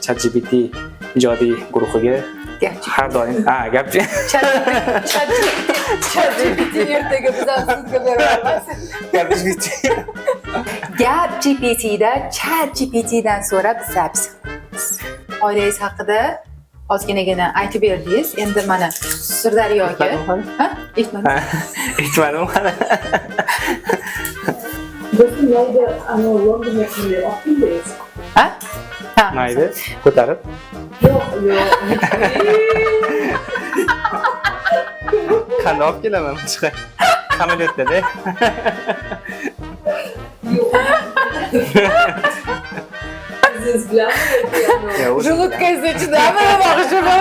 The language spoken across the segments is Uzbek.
ChatGPT ijodiy guruhiga har doim gap ChatGPT ertaga bizani sudga berib. Gap GPT. Gap GPTda ChatGPTdan so'rab запись qilamiz. Oilangiz haqida ozginagina aytib berdingiz. Endi mana Sirdaryoga. Eshitmadim hali. Ha? Eshitmadim. Ha, eshitmadim hali. Do'stim mayda anavi Londonga shunday olib keldingiz. Ha? Ha. Mayli, ko'tarib. Yo'q, yo'q. Qanday olib kelaman boshqa? Samolyotda-da. Yo'q. Siz bilanmi yoki anavi? Yo'q, o'zim bilan. Желудка ngiz ichidami demoqchiman.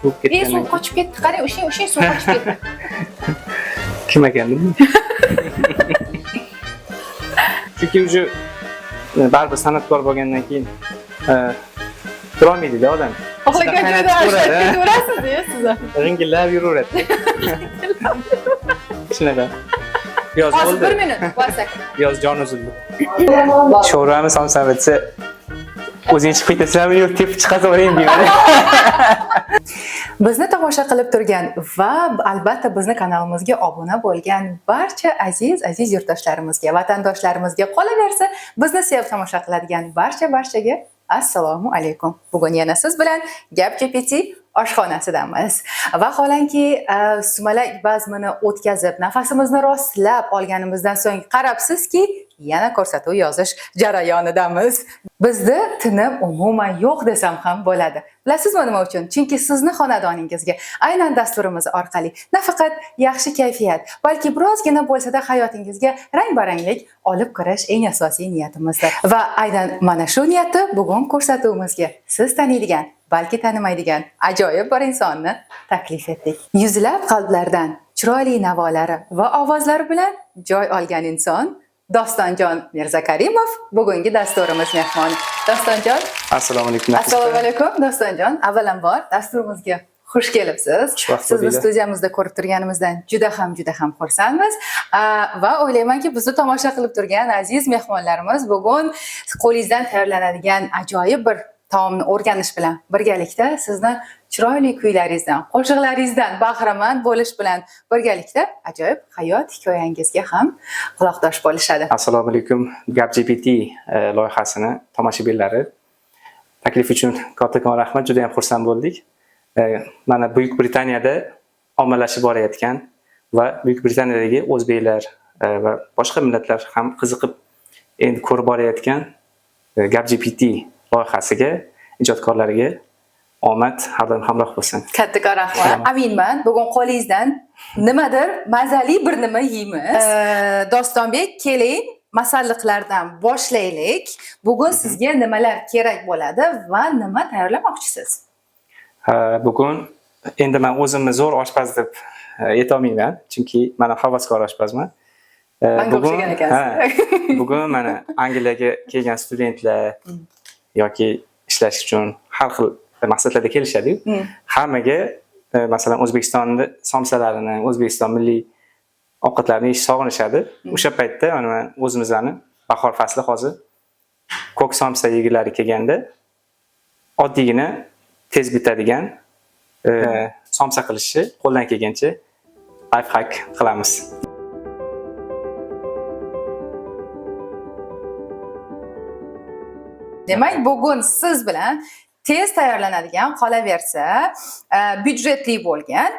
Bo'lib Ey, ketgandan suv qochib ketdi. Qarang, ushlang, ushlang, suv qochib ketdi. Kim ekan bilmayman. Chunki уже baribir san'atkor bo'lgandan keyin turolmaydi-da odam. Xohlagan joyda Qaynatib ishlab ketaverasiz, siz. G'ingillab yuraveradi. Shunaqa. Piyoz Hozir bo'ldi. bir minut, borsak. Piyoz jon uzildi. Sho'rvami somsami desa, o'zing chiqib ketasanmi yo tepib chiqazaveraymi deyman. Bizni tomosha qilib turgan va albatta bizni kanalimizga obuna bo'lgan barcha aziz aziz yurtdoshlarimizga, vatandoshlarimizga, qolaversa bizni sevib tomosha qiladigan barchaga assalomu alaykum. Bugun yana siz bilan Gap GPT oshxonasidamiz. Vaholanki sumalak bazmini o'tkazib, nafasimizni rostlab olganimizdan so'ng qarabsizki, yana ko'rsatuv yozish jarayonidamiz. Bizda tinim umuman yo'q desam ham bo'ladi. Bilasizmi nima uchun? Chunki sizni xonadoningizga aynan dasturimiz orqali nafaqat yaxshi kayfiyat, balki birozgina bo'lsa-da hayotingizga rang-baranglik olib kirish eng asosiy niyatimizdir. Va aynan mana shu niyatda bugun ko'rsatuvimizga siz taniydigan, balki tanimaydigan ajoyib bir insonni taklif etdik. Yuzlab qalblardan chiroyli navolari va ovozlari bilan joy olgan inson Dostonjon Mirzakarimov bugungi dasturimiz mehmoni. Dostonjon, Assalomu alaykum. assalomu alaykum Dostonjon. Avvalambor dasturimizga xush kelibsiz. Xushvaqt Sizni bo'ldinglar. studiyamizda ko'rib turganimizdan juda ham juda ham xursandmiz. Va o'ylaymanki, bizni tomosha qilib turgan aziz mehmonlarimiz bugun qo'lingizdan tayyorlanadigan ajoyib bir taomni o'rganish bilan birgalikda sizni chiroyli kuylaringizdan, qo'shiqlaringizdan bahramand bo'lish bilan birgalikda ajoyib hayot hikoyangizga ham quloqdosh bo'lishadi. Assalomu alaykum. Gap GPT loyihasini tomoshabinlari. Taklif uchun kattakon rahmat, juda ham xursand bo'ldik. Mana Buyuk Britaniyada ommalashib borayotgan va Buyuk Britaniyadagi o'zbeklar va boshqa millatlar ham qiziqib endi ko'rib borayotgan Gap GPT loyihasiga, ijodkorlariga omad har doim hamroh bo'lsin. Kattakon rahmat. Aminman, bugun qo'lingizdan nimadir mazali bir nima yeymiz. Dostonbek, keling, masalliqlardan boshlaylik. Bugun sizga nimalar kerak bo'ladi va nima tayyorlamoqchisiz? Bugun endi men o'zimni zo'r oshpaz deb aytolmayman, chunki men ham havaskor oshpazman. Manga o'xshagan ekansiz. Ha, bugun mana Angliyaga kelgan studentlar yoki ishlash uchun har xil maqsadlarda kelishadi-yu. Hammaga masalan O'zbekistonni somsalarini, O'zbekiston milliy ovqatlarini yeyish sog'inishadi. O'sha paytda mana men o'zimizni bahor fasli hozir ko'k somsa yegilari kelganda oddiygina tez bitadigan somsa qilishni qo'ldan kelgancha life hack qilamiz. Demak, bugun siz bilan tez tayyorlanadigan, qolaversa, byudjetli bo'lgan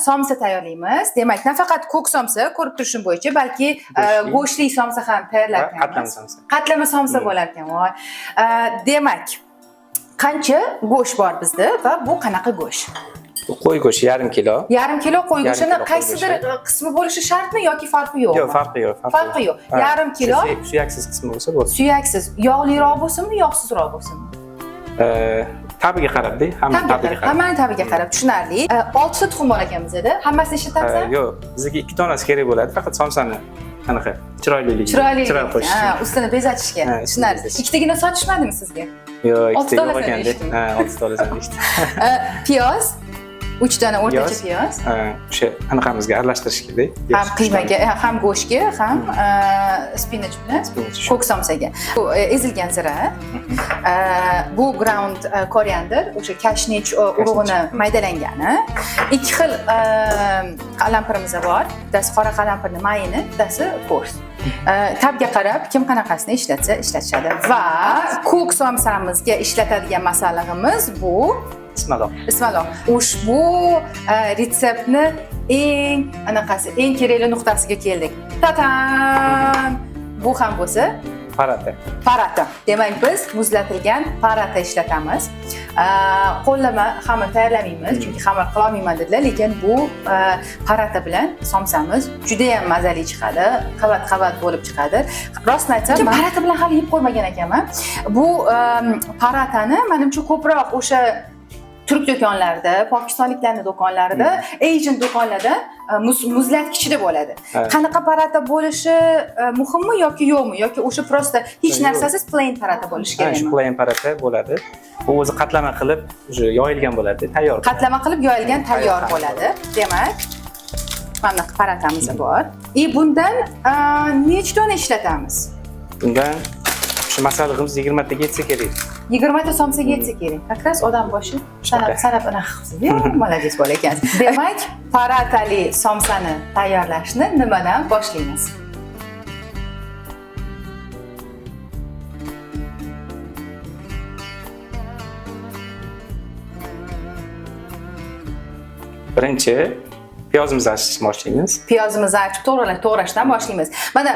somsa tayyorlaymiz. Demak, nafaqat ko'k somsa ko'rib turishim bo'yicha, balki Go'shtli. Go'shtli somsa ham tayyorlar Va ekanmiz. qatlama somsa. Qatlama somsa bo'lar ekan. Voy. Demak, qancha go'sht bor bizda va bu qanaqa go'sht? Bu qo'y go'shti yarim kilo. Yarim kilo qo'y Yarim go'shtini kilo qo'y qaysidir qismi bo'lishi shartmi yoki farqi yo'qmi? Yo'q, farqi yo'q, Farqi yo'q. Ha, Yarim kilo. Suyaksiz qismi bo'lsa bo'ldi. Suyaksiz, yog'liroq bo'lsinmi, yog'sizroq bo'lsinmi? Ta'biga qarabda, hamma Ta'biga ta'biga qarab, qarab. hammani ta'biga qarab, tushunarli. 6 ta tuxum bor ekan bizada. Hammasini ishlatamizmi? Yo'q, bizga 2 donasi kerak bo'ladi, faqat somsani qanaqa chiroyliligi, Chiroyli. chiroy qo'shish Ha, uchun. ustini bezatishga. Ha, ustini Tushunarli. bezatish. Ikkitagina sotishmadimi sizga? Yo'q, Olti ikkita yo'q donasini ekanda. eshitdim. Ha, 6 donasini eshitdim. Piyoz, 3 dona o'rtacha piyoz. O'sha anaqamizga aralashtirish kerak. Ham qiymaga, ham go'shtga, ham spinach bilan ko'k somsaga. Bu ezilgan zira. Bu ground koriander, o'sha kashnich urug'ini maydalangani. 2 xil qalampirimiz bor. Bittasi qora qalampirni mayini, bittasi ko'rs. Tabga qarab kim qanaqasini ishlatsa ishlatishadi. Va ko'k somsamizga ishlatadigan masallig'imiz bu Ismaloq. Ismaloq. Ushbu retseptni eng anaqasi, eng kerakli nuqtasiga keldik. Tatan! Bu ham bo'lsa Parata. Parata. Demak, biz muzlatilgan parata ishlatamiz. Qo'llama xamir tayyorlamaymiz, chunki xamir qila olmayman dedilar, lekin bu parata bilan somsamiz juda ham mazali chiqadi, qavat-qavat bo'lib chiqadi. Rostini aytsam, parata bilan hali yeb ko'rmagan ekanman. Bu paratani menimcha ko'proq o'sha turk do'konlarida, pokistonliklarning do'konlarida, Asian do'konlarda muzlatgichida bo'ladi. Qanaqa parata bo'lishi muhimmi yoki yo'qmi? Yoki o'sha prosta hech narsasiz plain parata bo'lishi kerakmi? Shu plain parata bo'ladi. Bu o'zi qatlama qilib o'sha yoyilgan bo'ladi, tayyor. Qatlama qilib yoyilgan tayyor bo'ladi. Demak, mana bunaqa paratamiz bor. И bundan necha dona ishlatamiz? Bundan shu masallig'imiz 20 taga yetsa kerak. 20 ta somsaga yetsa kerak. Как раз odam boshi sanab anaqa qilsa, молодец bola ekansiz. Demak, paratali somsani tayyorlashni nimadan boshlaymiz? Birinchi piyozimizni archishni boshlaymiz. Piyozimizni archib to'g'rashdan boshlaymiz. Mana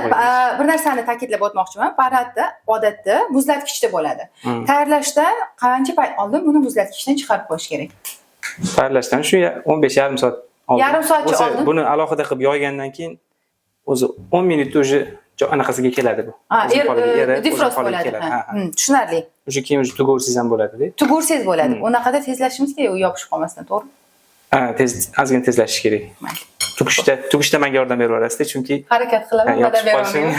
bir narsani ta'kidlab o'tmoqchiman. Parata odatda muzlatgichda bo'ladi. Tayyorlashdan qancha payt oldin buni muzlatgichdan chiqarib qo'yish kerak? Tayyorlashdan shu 15 yarim soat oldin. Yarim soatcha oldin. Buni alohida qilib yoygandan keyin o'zi 10 minutda o'zi anaqasiga keladi bu. Defrost bo'ladi. Tushunarli. O'sha keyin o'zi tugursiz ham bo'ladi-da. Tugursiz bo'ladi. Unaqada tezlashimiz kerak, u yopishib qolmasdan, to'g'rimi? Ha, tez, ozgina tezlashish kerak. Tugishda menga yordam berib yuborasiz, chunki harakat qilaman, va'da beraman.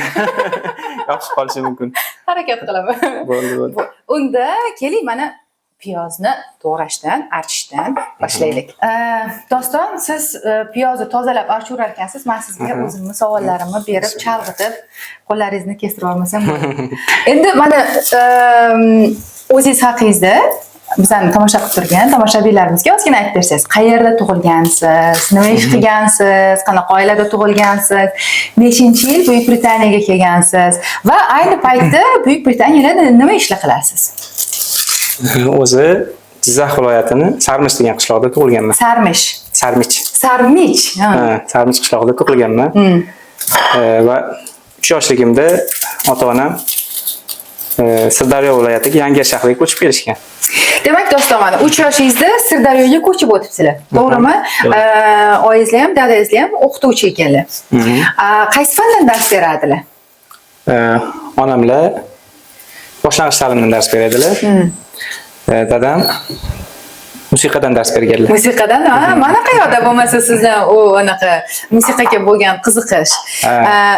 Yopishib qolishi mumkin. Harakat qilaman. Bo'ldi, bo'ldi. Unda keling, mana piyozni to'g'rashdan, archishdan boshlaylik. Doston, siz piyozni tozalab archaverar ekansiz, men sizga o'zimni savollarimni berib, chalg'itib, qo'llaringizni kestirib olmasam bo'ladi. Endi mana o'zingiz haqingizda bizani tomosha qilib turgan tomoshabinlarimizga ozgina aytib bersangiz, qayerda tug'ilgansiz, nima ish qilgansiz, qanaqa oilada tug'ilgansiz, nechinchi yil Buyuk Britaniyaga kelgansiz va ayni paytda Buyuk Britaniyada nima ishlar qilasiz? O'zi Jizzax viloyatini Sarmich degan qishloqda tug'ilganman. Sarmish. Sarmich. Sarmich. Ha, Sarmich qishlog'ida tug'ilganman. Va 3 yoshligimda ota-onam Sirdaryo viloyatiga Yangiyer shahriga ko'chib kelishgan. Demak, do'stlar, mana 3 yoshingizda Sirdaryoga ko'chib o'tibsizlar. To'g'rimi? Oyingizlar ham, dadangizlar ham o'qituvchi ekanlar. Qaysi fandan dars beradilar? Onamlar boshlang'ich ta'limdan dars beradilar. Dadam musiqadan dars berganlar. Musiqadan, ha, mana qayoqda bo'lmasa sizni u anaqa musiqaga bo'lgan qiziqish.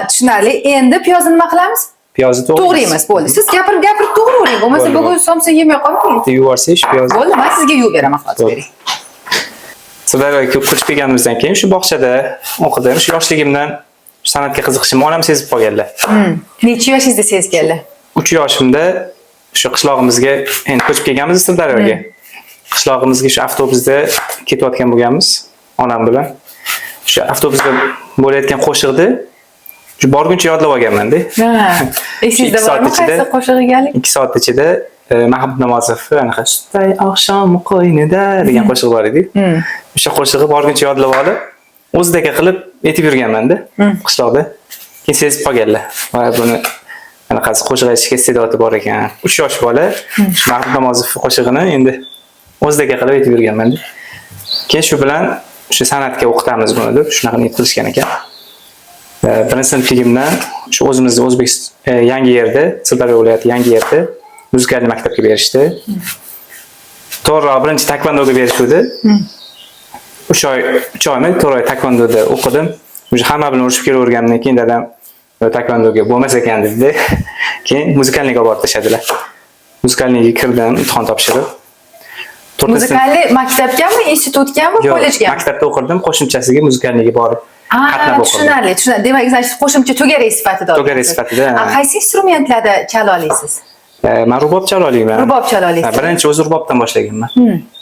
Tushunarli. Endi piyozni nima qilamiz? Piyozni to'g'raymiz, bo'ldi. Siz gapirib to'g'ravering. Bo'lmasa bugun somsa yemay qolib Yuvorsangiz piyozni. Bo'ldi, men sizga yuvib beraman hozir, bering. Sirdaryoga ko'chib kelganimizdan keyin shu bog'chada o'qidim. Shu yoshligimdan san'atga qiziqishimni onam sezib qolganlar. Necha yoshingizda sezganlar? 3 yoshimda shu qishlog'imizga endi ko'chib kelganmiz Sirdaryoga. Qishlog'imizga shu avtobusda ketayotgan bo'lganmiz onam bilan. Shu avtobusda bo'layotgan qo'shiqni shu borguncha yodlab olganman-da. Esingizda bormi qaysi qo'shiq ekanligi? 2 soat ichida Mahmud Namozov anaqa "Sutday oqshom qo'ynida" degan qo'shiq bor edi. O'sha qo'shig'i borguncha yodlab olib, o'zidagi qilib aytib yurganman-da qishloqda. Keyin sezib qolganlar. Va buni anaqasi qo'shiq aytishga iste'dodi bor ekan. 3 yosh bola shu Mahmud Namozov qo'shig'ini endi o'zidagi qilib aytib yurganman-da. Keyin shu bilan shu san'atga o'qitamiz buni deb shunaqa niyat qilishgan ekan. Birinchi sinfligimdan shu o'zimizni O'zbekiston yangi yerda, Sirdaryo viloyati yangi yerda muzikal maktabga berishdi. To'g'riroq birinchi taekvondoga berishdi. 3 oy, 3 oymi, 4 oy taekvondoda o'qidim. O'sha hamma bilan urushib kelaverganimdan keyin dadam taekvondoga bo'lmas ekan dedi. Keyin muzikalniga olib borib tashladilar. Muzikalniga kirdim, imtihon topshirib. To'rtinchi sinf- Музыкальный maktabgami, institutgami, Yo'q, kollejgami? Maktabda o'qirdim, qo'shimchasiga музыкальный ga borib qatnab o'qirdim. Tushunarli, tushunarli. Demak, значит, qo'shimcha to'garak sifatida To'garak olgansiz. sifatida, ha. Qaysi instrumentlarda chala olasiz? Man rubob chala olaman. Rubob chala olasiz. Ha, birinchi o'zi rubobdan boshlaganman.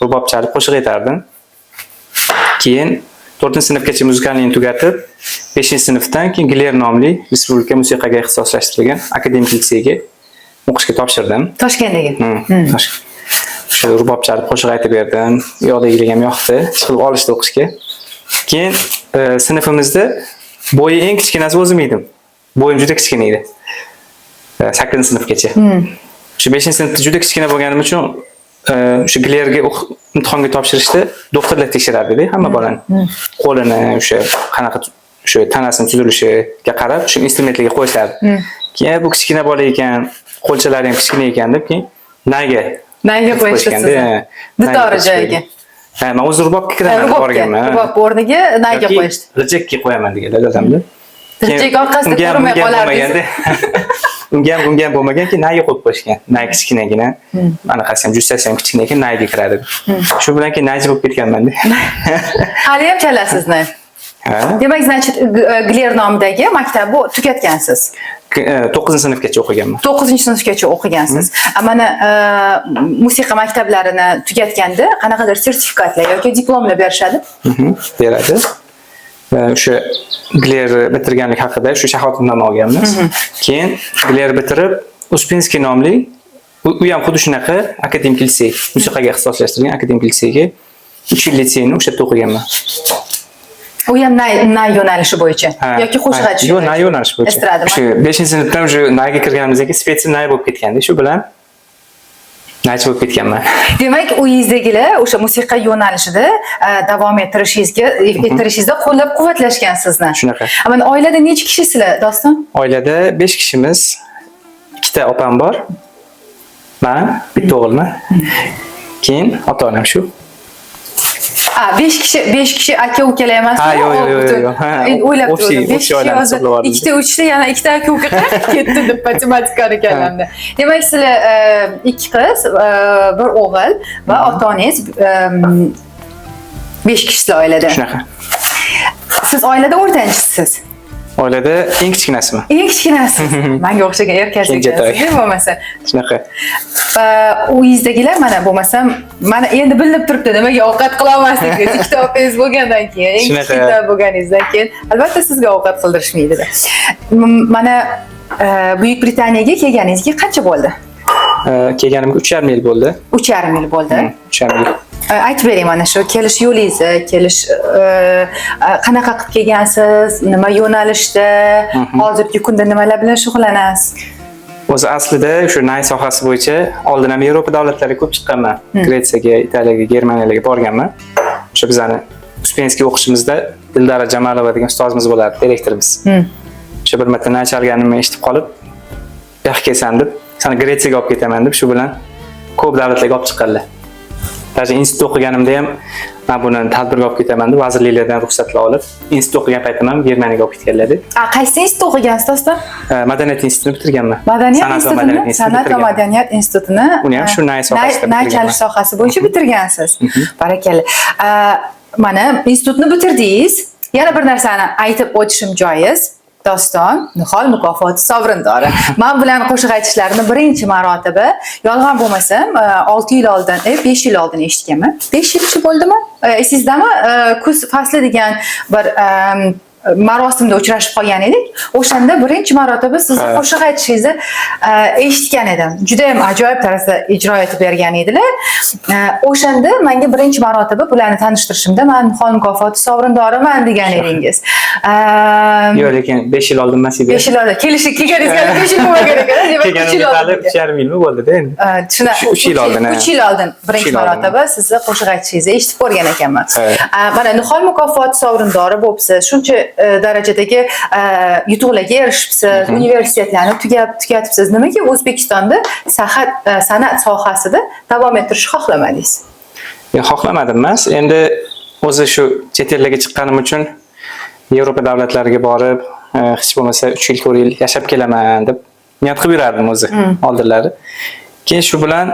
Rubob chalib qo'shiq aytardim. Keyin 4-sinfgacha музыкальный ni tugatib, 5-sinfdan keyin Gler nomli respublika musiqaga ixtisoslashtirilgan akademik litseyga o'qishga topshirdim. Toshkentdagi. Shu rubob chalib qo'shiq aytib berdim. U yoqdagilarga ham yoqdi. Chiqib olishdi o'qishga. Keyin sinfimizda bo'yi eng kichkinasi o'zim edim. Bo'yim juda kichkina edi. 8-sinfgacha. Shu 5-sinfda juda kichkina bo'lganim uchun o'sha Glerga imtihonga topshirishda doktorlar tekshirardi hamma bolani. Qo'lini o'sha qanaqa, o'sha tanasini tuzilishiga qarab shu instrumentlarga qo'yishardi. Keyin bu kichkina bola ekan, qo'lchalari ham kichkina ekan deb keyin nayga Nayga qo'yishdi qo'yishganda, sizni. ha, Dutori nayga joyiga. Ha, man o'zi rubobga kiraman deb Rubobga, borganman. rubob o'rniga nayga Yoki qo'yishdi. G'ijakka qo'yaman deganlar dadamda. G'ijak orqasida Unga ham- ko'rinmay unga ham qolardingiz. bo'lmaganda, unga ham bo'lmagan, keyin nayga qo'yib qo'yishgan. Nay kichkinagina. Anaqasi ham, jussasi ham kichkina ekan, nayga kiradi. Shu bilan keyin naychi bo'lib ketganman-da. Hali ham chalasiz nay. Ha. Demak, значит, Gler nomidagi maktabni tugatgansiz. 9-sinfgacha o'qiganman. 9-sinfgacha o'qigansiz. Mana musiqa maktablarini tugatganda qanaqadir sertifikatlar yoki diplomlar berishadi? Beradi. Va o'sha Gler bitirganlik haqida shu shahodatnoma olganmiz. Keyin Gler bitirib Uspenskiy nomli u ham xuddi shunaqa akademik litsey, musiqaga ixtisoslashtirilgan akademik litseyga 3 yil litseyni o'sha yerda o'qiganman. U ham nay yo'nalishi bo'yicha Ha, yoki qo'shiq ha, aytish? Yo'q, nay yo'nalishi bo'yicha. Estrada. O'sha 5-sinfdan уже nayga kirganimizdan keyin спец nay bo'lib ketganda, shu bilan naychi bo'lib ketganman. Demak, uyingizdagilar o'sha musiqa yo'nalishida davom ettirishingizda qo'llab-quvvatlashgan sizni. Shunaqa. Mana oilada necha kishisizlar, Doston? Oilada 5 kishimiz. Ikkita opam bor. Man, bitta o'g'ilman. Keyin ota-onam shu. A, 5 kishi, 5 kishi aka ukalar emasmi? Ha, yo'q, yo'q, yo'q, yo'q. Ha, Endi o'ylab turdim. 5 общий kishi oilani hozir hisoblab oldim. ikkita uchta, yana ikkita aka uka qayerga ketdi deb matematikani kallamda. Demak, sizlar ikki qiz, bir o'g'il va ota-onangiz, 5 kishisizlar oilada. Shunaqa. Siz oilada o'rtanchisiz. Oilada eng kichkinasimi? Eng kichkinasiz. Menga o'xshagan erkak Kenjatoy. ekansiz, bo'lmasa. Shunaqa. Va uyingizdagilar mana bo'lmasam, mana endi bilinib turibdi nimaga ovqat qilolmasligingiz. Ikkita opangiz bo'lgandan keyin, eng Shunaqa. kichkina bo'lganingizdan keyin albatta sizga ovqat qildirishmaydi. Mana Buyuk Britaniyaga kelganingizga qancha bo'ldi? Kelganimga 3,5 yil bo'ldi. 3,5 yil bo'ldi. 3,5 yil. Aytib bering mana shu kelish yo'lingizni, kelish qanaqa qilib kelgansiz, nima yo'nalishda, hozirgi kunda nimalar bilan shug'ullanasiz? O'zi aslida shu nay sohasi bo'yicha oldin ham Yevropa davlatlariga ko'p chiqqanman. Gretsiyaga, Italiyaga, Germaniyaga borganman. O'sha bizani Uspenskiy o'qishimizda Dildara Jamalova degan ustozimiz bo'lardi, direktorimiz. O'sha bir marta nay chalganimni eshitib qolib, "Bu yoqqa kelsan" deb, "Seni Gretsiyaga olib ketaman" deb shu bilan ko'p davlatlarga olib chiqqanlar. Даже institutda o'qiganimda ham man buni tadbirga olib ketaman deb vazirliklardan ruxsatlar olib, institutda o'qigan paytim ham Germaniyaga olib ketganlar. Qaysi institutda o'qigansiz, Doston? Madaniyat institutini bitirganman. Madaniyat San'at va institutini, madaniyat institutini san'at va bitirganman. madaniyat institutini. Uni ham shu nay sohasida nay bitirganman. chalish sohasi bo'yicha bitirgansiz. Barakalla. Mana institutni bitirdingiz. Yana bir narsani aytib o'tishim joiz. Doston Nihol mukofoti sovrindori. Men bilan qo'shiq aytishlarini birinchi marotaba, yolg'on bo'lmasam, 6 yil oldin, 5 yil oldin eshitganman. 5 yilchi bo'ldimi? Esingizdami? Kuz fasli degan bir marosimda uchrashib qolgan edik. O'shanda birinchi marotaba sizni qo'shiq aytishingizni eshitgan edim. Juda ham ajoyib tarzda ijro etib bergan edilar. O'shanda menga birinchi marotaba bularni tanishtirishimda men Nihol mukofoti sovrindoriman degan edingiz. Yo'q, lekin 5 yil oldin emas edi. 5 yil oldin. Kelishi kelganingizga 5 yil bo'lmagan ekan. Demak, 3 yil Kelganimga hali oldin. 3,5 yilmi bo'ldi-da endi. Uch yil oldin, ha. 3 yil oldin birinchi 3 yil oldin. marotaba sizni qo'shiq aytishingizni eshitib ko'rgan ekanman. Ha. Mana Nihol mukofoti sovrindori bo'libsiz. Shuncha darajadagi yutuqlarga erishibsiz, universitetlarni tugatibsiz. Nimaga O'zbekistonda san'at sohasida davom ettirishni xohlamadingiz? Yo'q, xohlamadim emas. Endi o'zi shu chet ellarga chiqqanim uchun Yevropa davlatlariga borib, hech bo'lmasa 3 yil, 4 yil yashab kelaman deb niyat qilib yurardim o'zi oldinlari. Keyin shu bilan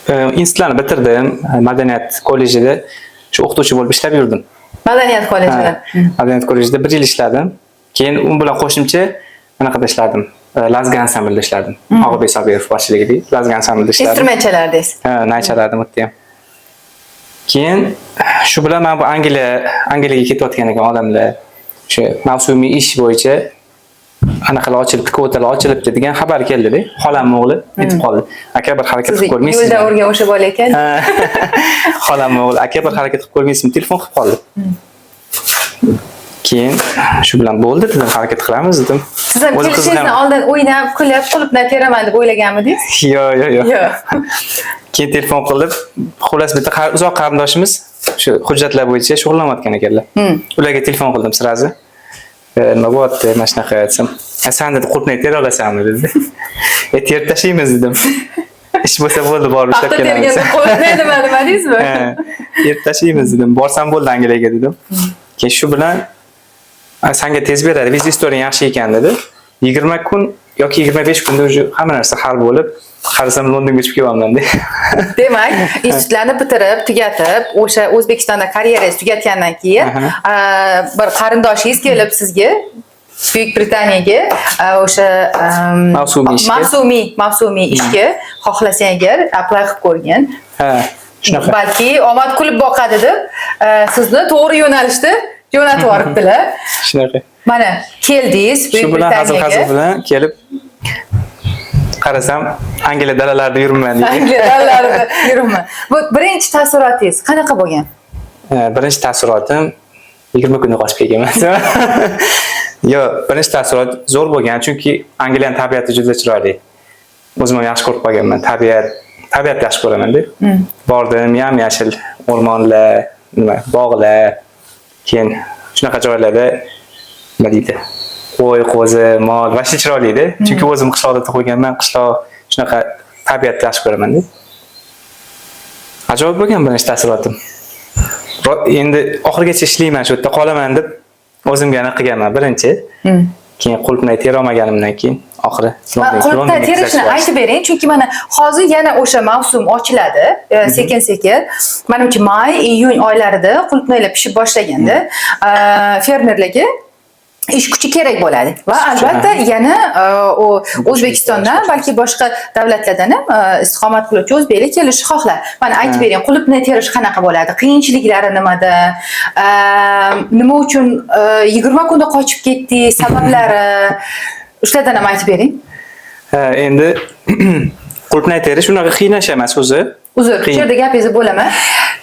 Institutlarni bitirdim. Madaniyat kollejida shu o'qituvchi bo'lib ishlab yurdim. Madaniyat kollejida. Ha, Madaniyat kollejida bir yil ishladim. Keyin u bilan qo'shimcha anaqada ishladim. Lazgi ansamblda ishladim. Og'abek Sobirov boshchiligida Lazgi ansamblda ishladim. Instrument chalardingiz. Ha, nay chalardim u yerda ham. Keyin shu bilan men bu Angliyaga ketayotgan ekan odamlar o'sha mavsumiy ish bo'yicha anaqalar ochilibdi, kvotalar ochilibdi degan xabar keldi-da. Xolam o'g'li aytib qoldi. Aka, bir harakat Sizni qilib ko'rmaysizmi? yo'ldan urgan o'sha bola ekan. Ha. Xolam o'g'li, aka, bir harakat qilib ko'rmaysizmi? Telefon qilib qoldi. Keyin shu bilan bo'ldi dedim, harakat qilamiz dedim. Siz ham O'zi kelishingizdan qiziqaman. oldin o'ynab, kulib, qulupnay teraman deb o'ylaganmidingiz? Yo'q. Yo'q. Keyin telefon qilib, xullas bitta uzoq qarindoshimiz shu hujjatlar bo'yicha shug'ullanayotgan ekanlar. Ularga telefon qildim сразу. Nima bo'lyapti, mana shunaqa desam, "Ha, sen dedi, qulupnay tera olasanmi?" dedi. Terib tashlaymiz dedim. Ish bo'lsa bo'ldi, borib ishlab Paxta kelamiz. terganda qulupnay nima deymizmi? Ha, terib tashlaymiz dedim. Borsam bo'ldi Angliyaga dedim. Keyin shu bilan sanga tez beradi, viza istoriyang yaxshi ekan dedi. 20 kun yoki 25 kunda уже hamma narsa hal bo'lib, qarasam Londonga uchib kelyapman de. Demak, institutlarni bitirib, tugatib, o'sha O'zbekistonda karyerangizni tugatgandan keyin bir qarindoshingiz kelib sizga Buyuk Britaniyaga o'sha Mavsumiy ishga. mavsumiy ishga xohlasang agar apply qilib ko'rgin. Ha, shunaqa. Balki omad kulib boqadi deb sizni to'g'ri yo'nalishda jo'natib yuboribdilar. Shunaqa. Mana keldingiz Buyuk Shu bilan hazil Britaniyaga. hazil bilan kelib qarasam Angliya dalalarida yuribman deydi. Angliya dalalarida yuribman. Bu birinchi taassurotingiz qanaqa bo'lgan? Birinchi taassurotim 20 kunda qochib kelganman. Yo'q, birinchi taassurot zo'r bo'lgan, chunki Angliyaning tabiati juda chiroyli. O'zim ham yaxshi ko'rib qolganman. Tabiatni yaxshi ko'raman-da. Bordim, yam-yashil o'rmonlar, nima, bog'lar, keyin shunaqa joylarda nima deydi? Qo'y, qo'zi, mol, вообще chiroyli edi. Chunki o'zim qishloqda tug'ilganman, qishloq shunaqa tabiatni yaxshi ko'raman-da. Ajoyib bo'lgan birinchi taassurotim. Endi oxirigacha ishlayman, shu yerda qolaman deb o'zimga aniq qilganman birinchi. Keyin qulupnay tera olmaganimdan keyin oxiri Qulupnay Londonga terishni kuzatishga aytib bering, chunki mana hozir yana o'sha mavsum ochiladi, sekin-sekin. Manimcha may, iyun oylarida qulupnaylar pishib boshlaganda, fermerlarga ish kuchi kerak bo'ladi va albatta yana u O'zbekistondan, balki boshqa davlatlardan ham istiqomat qiluvchi o'zbeklar kelishni xohlar. Mana aytib bering, qulupnay terish qanaqa bo'ladi? Qiyinchiliklari nimada? Nima uchun 20 kunda qochib ketdingiz? Sabablari? Shulardan ham aytib bering. Ha, endi qulupnay terish unaqa qiyin ish emas o'zi. Uzr, Qiyin. shu yerda gapingizni bo'laman.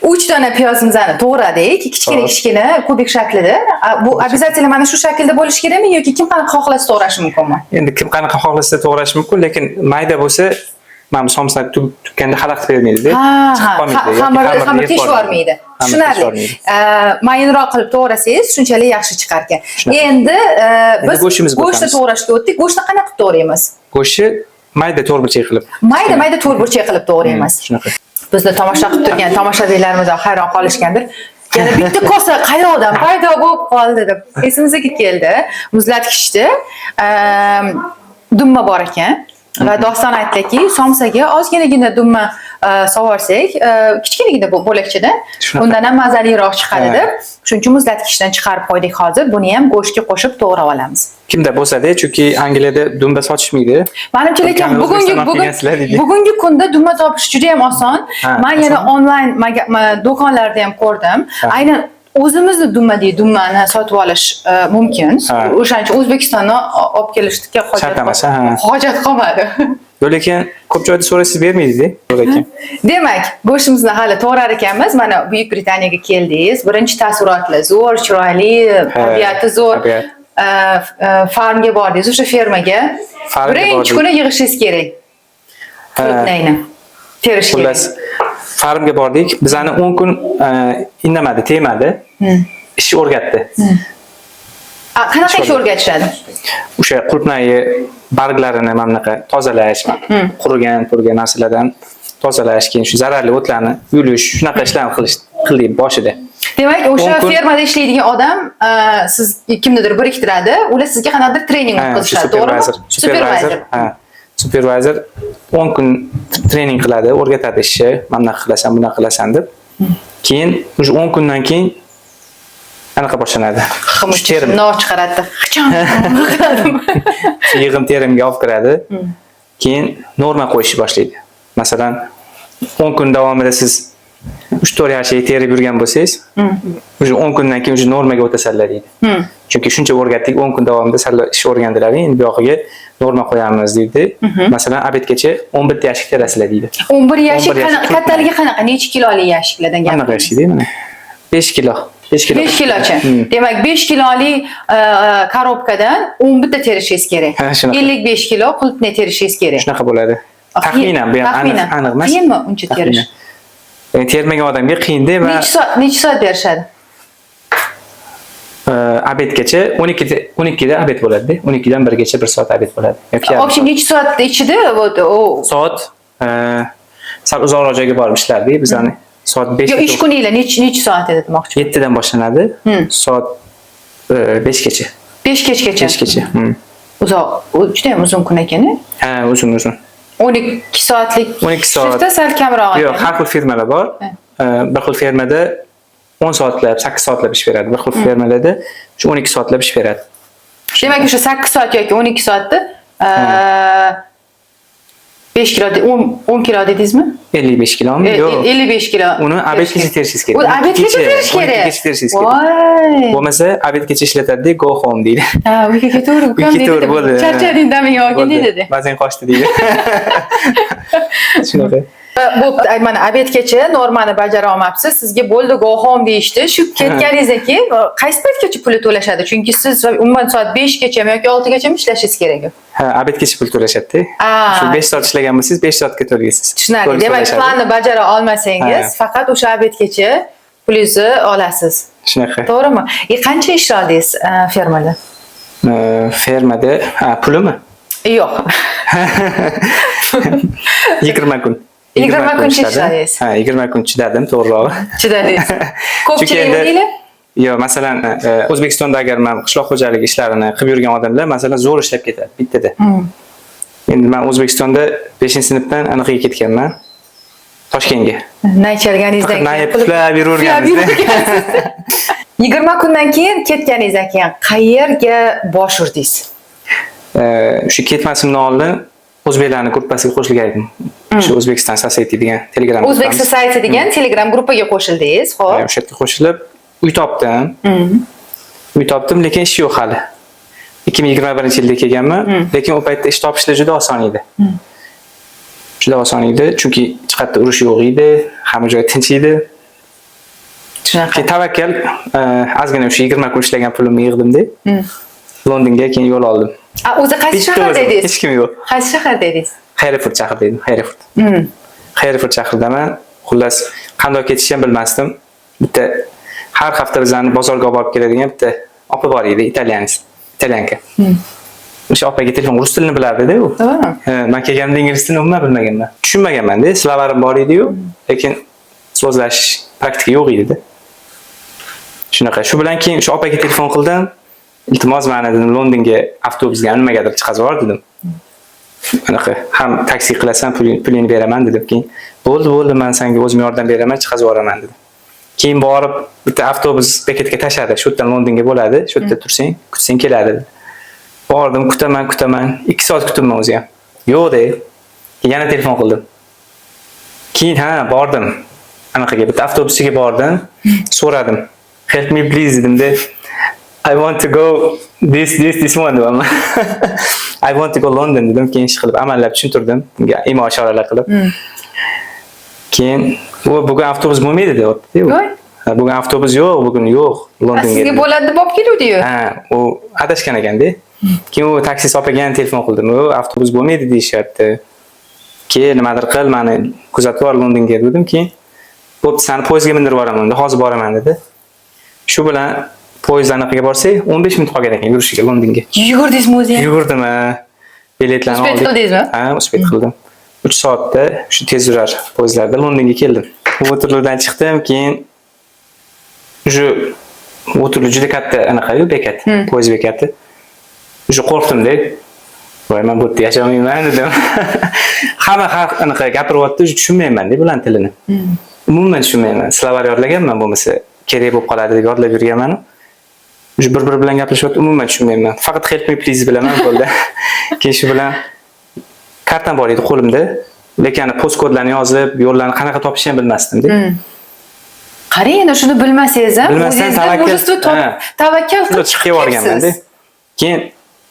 3 dona piyozimizni to'g'radik, kichkina kichkina kubik shaklida. Bu обязательно mana shu shaklda bo'lishi kerakmi yoki kim qanaqa xohlasa to'g'rashi mumkinmi? Endi kim qanaqa xohlasa to'g'rashi mumkin, lekin mayda bo'lsa, mana bu somsa tukkanda xalaqit bermaydi-da. Chiqib qolmaydi yoki Xamirni xamirni yeb teshib yubormaydi. yubormaydi. Xamirni Tushunarli. teshib yubormaydi. Mayinroq qilib to'g'rasangiz, shunchalik yaxshi chiqar ekan. Shunaqa. Endi Endi biz go'shtimizga go'shtni o'tamiz. to'g'rashga o'tdik. Go'shtni qanaqa qilib to'g'raymiz? Go'shtni mayda to'rtburchak qilib. Mayda mayda to'rtburchak qilib to'g'raymiz. Shunaqa. Bizni tomosha qilib turgan tomoshabinlarimiz ham hayron qolishgandir. Yana bitta kosa qayoqdan paydo bo'lib qoldi deb esimizga keldi. Muzlatgichda dumma bor ekan va doston aytdiki, somsaga ozginagina dumma sovorsak, kichkinagina bo'lakchada Shunaqa. undan ham mazaliroq chiqadi Ha. deb. Shuning uchun muzlatgichdan chiqarib qo'ydik hozir. Buni ham go'shtga qo'shib to'g'rab olamiz. Kimda bo'lsa-da, chunki Angliyada dumba sotishmaydi. Manimcha lekin O'tgan O'zbekistondan kelgansizlar deydi. bugungi kunda dumma topish juda ham oson. Ha, Men yana osonmi? onlayn do'konlarda ham ko'rdim. Ha. Aynan o'zimizni dumma deydi, dummani sotib olish mumkin. Ha. O'shaning uchun O'zbekistondan olib kelishga Shart emas, ha. hojat qolmadi. Yo'q, lekin ko'p joyda so'rasangiz bermaydi-da. Lekin. Demak, go'shtimizni hali to'g'rar ekanmiz. Mana Buyuk Britaniyaga keldingiz. Birinchi taassurotlar zo'r, chiroyli, tabiati zo'r. Tabiat. Farmga bordingiz, o'sha fermaga. Farmga Birinchi bordik. kuni yig'ishingiz kerak. Ha. Qulupnayni terish kerak. Xullas, farmga bordik. Bizani 10 kun indamadi, tegmadi. Ish o'rgatdi. Qanaqa ish o'rgatishadi? O'sha qulupnayni barglarini mana bunaqa tozalash, qurigan, turgan narsalardan tozalash, keyin shu zararli o'tlarni yulish, shunaqa ishlarni qilish qildik boshida. Demak, o'sha 10 kun fermada ishlaydigan odam siz kimnidir biriktiradi, ular sizga qanaqadir trening Ha, o'sha o'tkazishadi, to'g'rimi? supervisor, supervisor, ha. Supervisor 10 kun trening qiladi, o'rgatadi ishni, mana bunaqa qilasan, bunaqa qilasan deb. Keyin уже 10 kundan keyin anaqa boshlanadi. Shu terim, Nor chiqaradi. Qichon. Yig'im terimga olib kiradi. Keyin norma qo'yishni boshlaydi. Masalan, 10 kun davomida siz 3-4 yashik terib yurgan bo'lsangiz, уже 10 kundan keyin уже normaga o'tasanlar deydi. Chunki shuncha o'rgatdik, 10 kun davomida sal ish o'rgandilaring, endi bu yog'iga norma qo'yamiz deydi. Masalan, обед gacha 11 ta yashik terasizlar deydi. 11 yashik. 11 yashik. Qanaqa kattaligi, qanaqa? Necha kiloli yashiklardan Qanaqa gapiryapsiz? yashik deydi mana. 5 kilo. 5 kilo. 5 kilocha. Demak, 5 kiloli коробка dan 11 ta terishingiz kerak. Ha, shunaqa. 55 kilo qulupnay terishingiz kerak. Shunaqa bo'ladi. Taxminan bu ham Taxminan. aniq emas. Qiyinmi uncha terish? Taxminan. Termagan odamga qiyinda va Necha soat berishadi? Обед gacha 12da, 12da обед bo'ladi. 12 dan 1 gacha 1 soat обед bo'ladi. Yoki yarim Общем, soat. Necha soat ichida вот o Soat sal uzoqroq joyga borib ishlardik bizani. Soat 5 Yo, ish kuninglar necha soat edi demoqchi. 7 dan boshlanadi. Soat 5 gacha. 5 kechgacha. 5 gacha. Uzoq, u juda ham uzun kun ekan. Ha, uzun uzun. 12 soatlik 12 soat. shiftda sal kamroq Yo'q, ekan. har xil firmalar bor. Bir xil fermada 10 soatlab, 8 soatlab ish beradi. Bir xil fermalarda shu 12 soatlab ish beradi. Demak, o'sha 8 soat yoki 12 soatda 5 kilo, 10 kilo dedingizmi? 55 kilomi? Yo'q. 55 kilo. Uni обед gacha terishingiz kerak. U обед gacha terish kerak. 12 gacha terishingiz kerak. Voy. Bo'lmasa обед gacha ishlatadi, go home deydi. Ha, uyga ketaver, ukam Uyga ketaver, deydi. bo'ldi. Charchading, daming olgin Bo'ldi. deydi. Mazang qochdi deydi. Shunaqa. Bo'pti, ay, mana обед gacha normani bajara olmabsiz, sizga bo'ldi, go home deyishdi. Shu ketganingizdan keyin qaysi paytgacha puli to'lashadi? Chunki siz umuman soat 5 gachami yoki 6 gachami ishlashingiz kerak. Ha, обед gacha pul to'lashadi. Shu 5 soat ishlagan bo'lsangiz, 5 soatga to'laysiz. Tushunarli. To'liq Demak, to'lashadi. planni bajara olmasangiz, faqat o'sha обед gacha pulingizni olasiz. Shunaqa. To'g'rimi? E, qancha ish oldingiz fermada? Fermada, ha, pulimi? Yo'q. 20 kun. 20 kun ishladim. ishladingiz. Ha, 20 kun chidadim, to'g'rirog'i. Chidadingiz. Ko'pchilik endi- o'ylaydi. Yo'q, masalan, O'zbekistonda agar man qishloq xo'jaligi ishlarini qilib yurgan odamlar, masalan, zo'r ishlab ketadi bittada. Endi man O'zbekistonda 5-sinfdan anaqaga ketganman. Toshkentga. Nay chalganingizdan Nay keyin puflab yuraverganmiz. Puflab yuravergansiz. 20 kundan keyin ketganingizdan keyin qayerga bosh urdingiz? O'sha ketmasimdan oldin o'zbeklarning gruppasiga qo'shilgan edim. Shu O'zbekiston Society degan Telegram O'zbek gruppamiz. Society degan Telegram gruppaga qo'shildingiz, xo'p. O'sha yerga qo'shilib uy topdim. Uy topdim, lekin ish yo'q hali. 2021-yilda kelganman, lekin u paytda ish topishlar juda oson edi. Juda oson edi, chunki hech qayerda urush yo'q edi, hamma joy tinch edi. Shunaqa. Keyin tavakkal, ozgina o'sha 20 kun ishlagan pulimni yig'dimda. Londonga keyin yo'l oldim. A, o'zi qaysi Bitta shaharda o'zim, edingiz? hech kim yo'q. Qaysi shaharda edingiz? Hereford shahrida edim, Hereford. Hereford shahridaman. Xullas, qanday ketishni ham bilmasdim. Bitta har hafta bizlarni bozorga olib borib keladigan bitta opa bor edi, italyanец, итальянка. O'sha opaga telefon, rus tilini bilardida u. Ha, man kelganimda ingliz tilini umuman bilmaganman. Tushunmaganman-da, словарь im bor edi-yu, lekin so'zlash praktika yo'q edi. Shunaqa. Shu bilan keyin o'sha opaga telefon qildim. Iltimos, mani dedim, Londonga avtobusga nimagadir chiqazib yubor dedim. Anaqa ham taksi qilasan, pulingni beraman dedim. Keyin bo'ldi, bo'ldi, man senga o'zim yordam beraman, chiqazib yuboraman dedim. Keyin borib bitta avtobus bekatga tashladi. Shu yerdan Londonga bo'ladi. Shu yerda tursang, kutsang keladi dedi. Bordim, kutaman, kutaman. 2 soat kutibman o'zi ham. Yo'q de. Yana telefon qildim. Keyin ha, bordim. Anaqaga bitta avtobusga bordim. So'radim. "Help me please" dedim-de. "I want to go this this this one" dedim. "I want to go London" dedim. Keyin ish qilib amallab tushuntirdim. Unga imo ishoralar qilib. Keyin u bugun avtobus bo'lmaydi deyapti. Voy. Ha, bugun avtobus yo'q, bugun yo'q Londonga. Sizga dedi. bo'ladi deb olib keluvdi-yu. Ha, u adashgan ekanda. Keyin u taksi opaga ham telefon qildim. U avtobus bo'lmaydi deyishyapti. Keyin nimadir qil, mani kuzatib yubor Londonga dedim. Keyin bo'pti, seni poyezdga mindirib yuboraman unda, hozir boraman dedi. Shu bilan poyezd anaqaga borsak, 15 minut qolgan ekan yurishiga Londonga. Yugurdingizmi o'zi ham? Yugurdim, ha. Biletlarni Успеть oldik. qildingizmi? Ha, успеть qildim. 3 soatda shu tez yurar poyezdlarda Londonga keldim. Waterloodan chiqdim, keyin уже Waterloo juda katta anaqa-yu bekat, poyezd bekati. Уже qo'rqdim-da. Voy, man bu yerda yashamayman dedim. Hamma har anaqa gapiryapti, tushunmayman deb ularni tilini. Umuman tushunmayman. Словарь yodlaganman, bo'lmasa kerak bo'lib qoladi deb yodlab yurganman. Уже bir-biri bilan gaplashyapti, umuman tushunmayman. Faqat "help me please" bilaman, bo'ldi. Keyin shu bilan kartam bor edi qo'limda. Lekin ana postkodlarni yozib, yo'llarni qanaqa topishni ham bilmasdim-da. Qarang, endi shuni bilmasangiz ham, Bilmasdan o'zingizda tavakkal- мужество topib, Ha. tavakkal Shunda qilib chiqib yuborganman-da. chiqibsiz. Keyin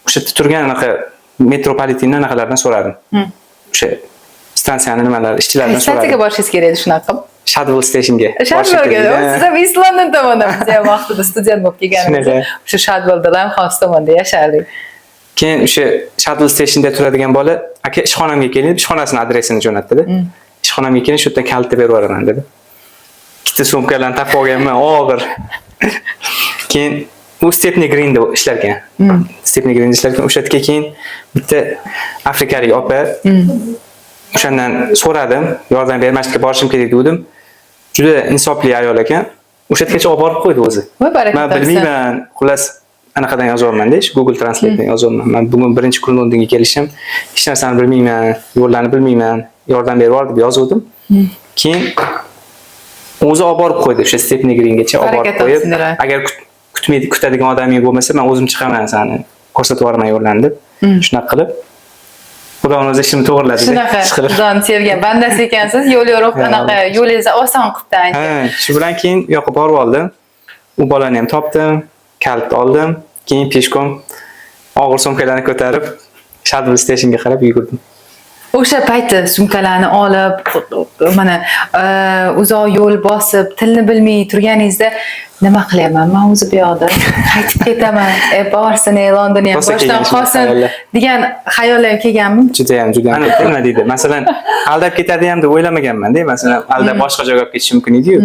o'sha yerda turgan anaqa metropolitenni anaqalardan so'radim. O'sha stansiyani nimalar, ishchilardan Stansiyaga so'radim. borishingiz kerak edi shunaqa qilib. Shadwell stationga. Shadwellga, siz ham East London tomondan, biz ham vaqtida student bo'lib kelganimizda Shunaqa. o'sha Shadwellda, Limehouse tomonda yashardik. Keyin o'sha Shadwell stationda turadigan bola, "Aka, ishxonamga keling", deb ishxonasini adresini jo'natdi. "Ishxonamga keling, shu yerdan kalitni berib yuboraman", dedi. Ikkita sumkalarni taqib olganman, og'ir. Keyin u Stepney Greenda ishlar ekan. Stepney Greenda ishlar ekan. O'sha yerga keyin bitta afrikalik opa, o'shandan so'radim, yordam ber, mana shu yerga borishim kerak degandim. Juda insofli ayol ekan. O'sha yergacha olib borib qo'ydi o'zi. Voy, baraka Man topsin. bilmayman, xullas anaqadan yozyapman-da, shu Google Translate'dan yozyapman. Man bugun birinchi kun Londonga kelishim, hech narsani bilmayman, yo'llarni bilmayman, yordam berib yubor deb yozuvdim. Keyin o'zi olib borib qo'ydi o'sha Stepney Greengacha olib borib Baraka qo'yib, topsin ular. Agar kutmaydi, kutadigan odaming bo'lmasa, man o'zim chiqaman, sani ko'rsatib yuboraman yo'llarni deb. Shunaqa qilib Xudoni o'zi ishimni to'g'irladi. Shunaqa Ishqilib. Xudoni sevgan bandasi ekansiz, yo'l yo'riq Ha, anaqa yo'lingizni oson qilibdi ancha. Ha, shu bilan keyin u yoqqa borib oldim. U bolani ham topdim, kalit oldim. Keyin пешком og'ir sumkalarni ko'tarib Shadwell stationga qarab yugurdim. O'sha payti sumkalarni olib, mana uzoq yo'l bosib, tilni bilmay turganingizda, nima qilyapman man o'zi bu yoqda, qaytib ketaman, borsin, Londonni ham Rosa boshdan kelgan shunaqa qolsin xayollar. Degan xayollar ham kelganmi? Judayam, judayam. Nima deydi? Masalan, aldab ketadi ham deb o'ylamaganman-da. Masalan, aldab boshqa joyga olib ketishi mumkin edi-yu.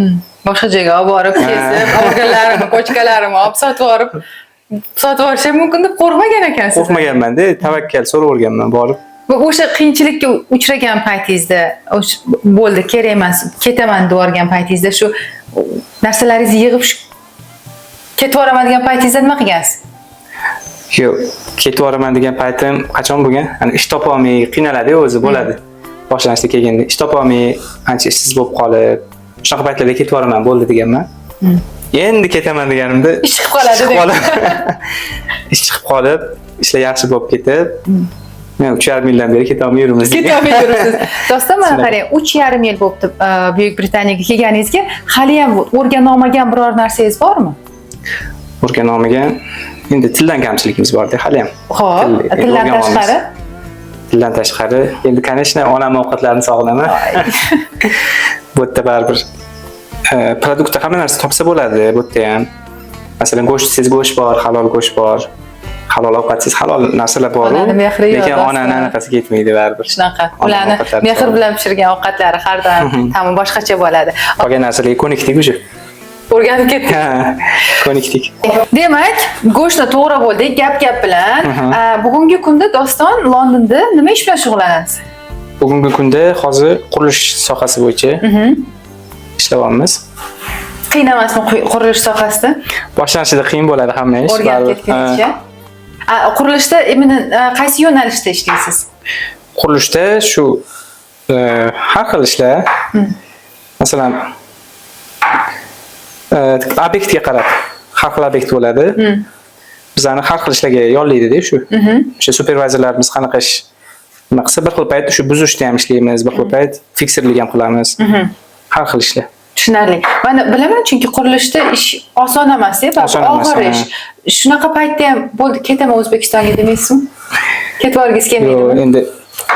Boshqa joyga olib borib, kesib, organlarimni, pochkalarimni olib sotib yuborish ham mumkin deb qo'rqmagan ekansiz. Qo'rqmaganman-da, tavakkal so'raverganman borib. Va o'sha qiyinchilikka uchragan paytingizda, o'sha bo'ldi, kerak emas, ketaman deb yuborgan paytingizda, shu narsalaringizni yig'ib, shu ketib yuboraman degan paytingizda nima qilgansiz? Yo'q, ketib yuboraman degan paytim qachon bo'lgan? Hani ish topolmay qiynaladi-yu o'zi, bo'ladi. Boshlanishda kelganda ish topolmay, ancha ishsiz bo'lib qolib, shunaqa paytlarda ketib yuboraman, bo'ldi deganman. Endi ketaman deganimda Ish chiqib qoladi ish chiqib deb. qolib, ish chiqib qolib, ishlar yaxshi bo'lib ketib, men 3,5 yildan beri ketolmay yuribmiz. Ketolmay yuribsiz. Doston, mana Shunaqa. qarang, 3,5 yil bo'libdi Buyuk Britaniyaga kelganingizga, hali ham o'rgana olmagan biror narsangiz bormi? O'rgana olmagan, endi tildan kamchiligimiz bor-da hali ham. Xo'p, tildan o'rgana olmaymiz. tashqari? Tildan tashqari, endi, конечно, onam ovqatlarini sog'inaman. Bu yerda baribir продукт da hamma narsa topsa bo'ladi bu yerda ham. Masalan, go'sht desangiz go'sht bor, halol go'sht bor. Halol ovqat desangiz halol narsalar bor. Onani mehri yo'q, Lekin doston. onani anaqasi ketmaydi baribir. Shunaqa. Onani Ularni ovqatlari mehr sog'inadi. Bilan pishirgan ovqatlari har doim ta'mi boshqacha bo'ladi. Qolgan narsalarga ko'nikdik уже. O'rganib ketdik. Ha, ko'nikdik. Demak, go'shtni to'g'ri bo'ldik gap gap bilan. Bugungi kunda, Doston, Londonda nima ish bilan shug'ullanasiz? Bugungi kunda hozir qurilish sohasi bo'yicha ishlayapmiz. Qiyin emasmi qurilish sohasida? Boshlanishida qiyin bo'ladi hamma ish. O'rganib Baribir. ketguncha. Qurilishda именно qaysi yo'nalishda ishlaysiz? Qurilishda shu har xil ishlar. Masalan, obyektga qarab har xil obyekt bo'ladi. Bizani har xil ishlarga yollaydi-da shu. O'sha supervizorlarimiz qanaqa ish nima qilsa, bir xil payt shu buzishda ham ishlaymiz, bir xil payt фиксер lik ham qilamiz. Har xil ishlar. Tushunarli. Mana bilaman, chunki qurilishda ish oson emas, baribir Oson emas, og'ir ha. ish. Shunaqa paytda ham bo'ldi, ketaman O'zbekistonga demaysizmi? Ketib yuborgisi Yo'q, kelmaydimi? endi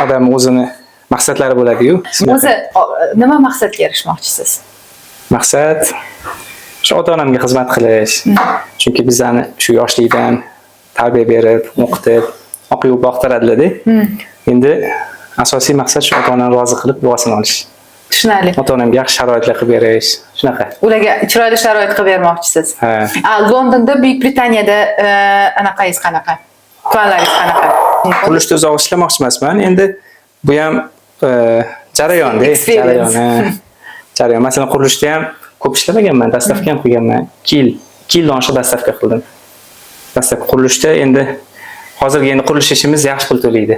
odam o'zini maqsadlari bo'ladi-yu. O'zi nima maqsadga erishmoqchisiz? Maqsad shu ota-onamga xizmat qilish. Chunki bizani shu yoshlikdan tarbiya berib, o'qitib, oq yuvib boqtiradilar-da. Endi asosiy maqsad shu ota-onani rozi qilib, duosini olish. Tushunarli. Ota-onamga yaxshi sharoitlar qilib berish, shunaqa. Ularga chiroyli sharoit qilib bermoqchisiz. Ha. Londonda, Buyuk Britaniyada anaqangiz qanaqa? Planlaringiz qanaqa? Qurilishda uzoq ishlamoqchi emasman. Endi bu ham jarayonda, Experience. jarayon. Ha. Jarayon. Masalan, qurilishda ham ko'p ishlamaganman, доставка ham qilganman. 2 yil, 2 yildan oshiq доставка qildim. Доставка qurilishda endi Hozirgi endi qurilish ishimiz yaxshi pul to'laydi.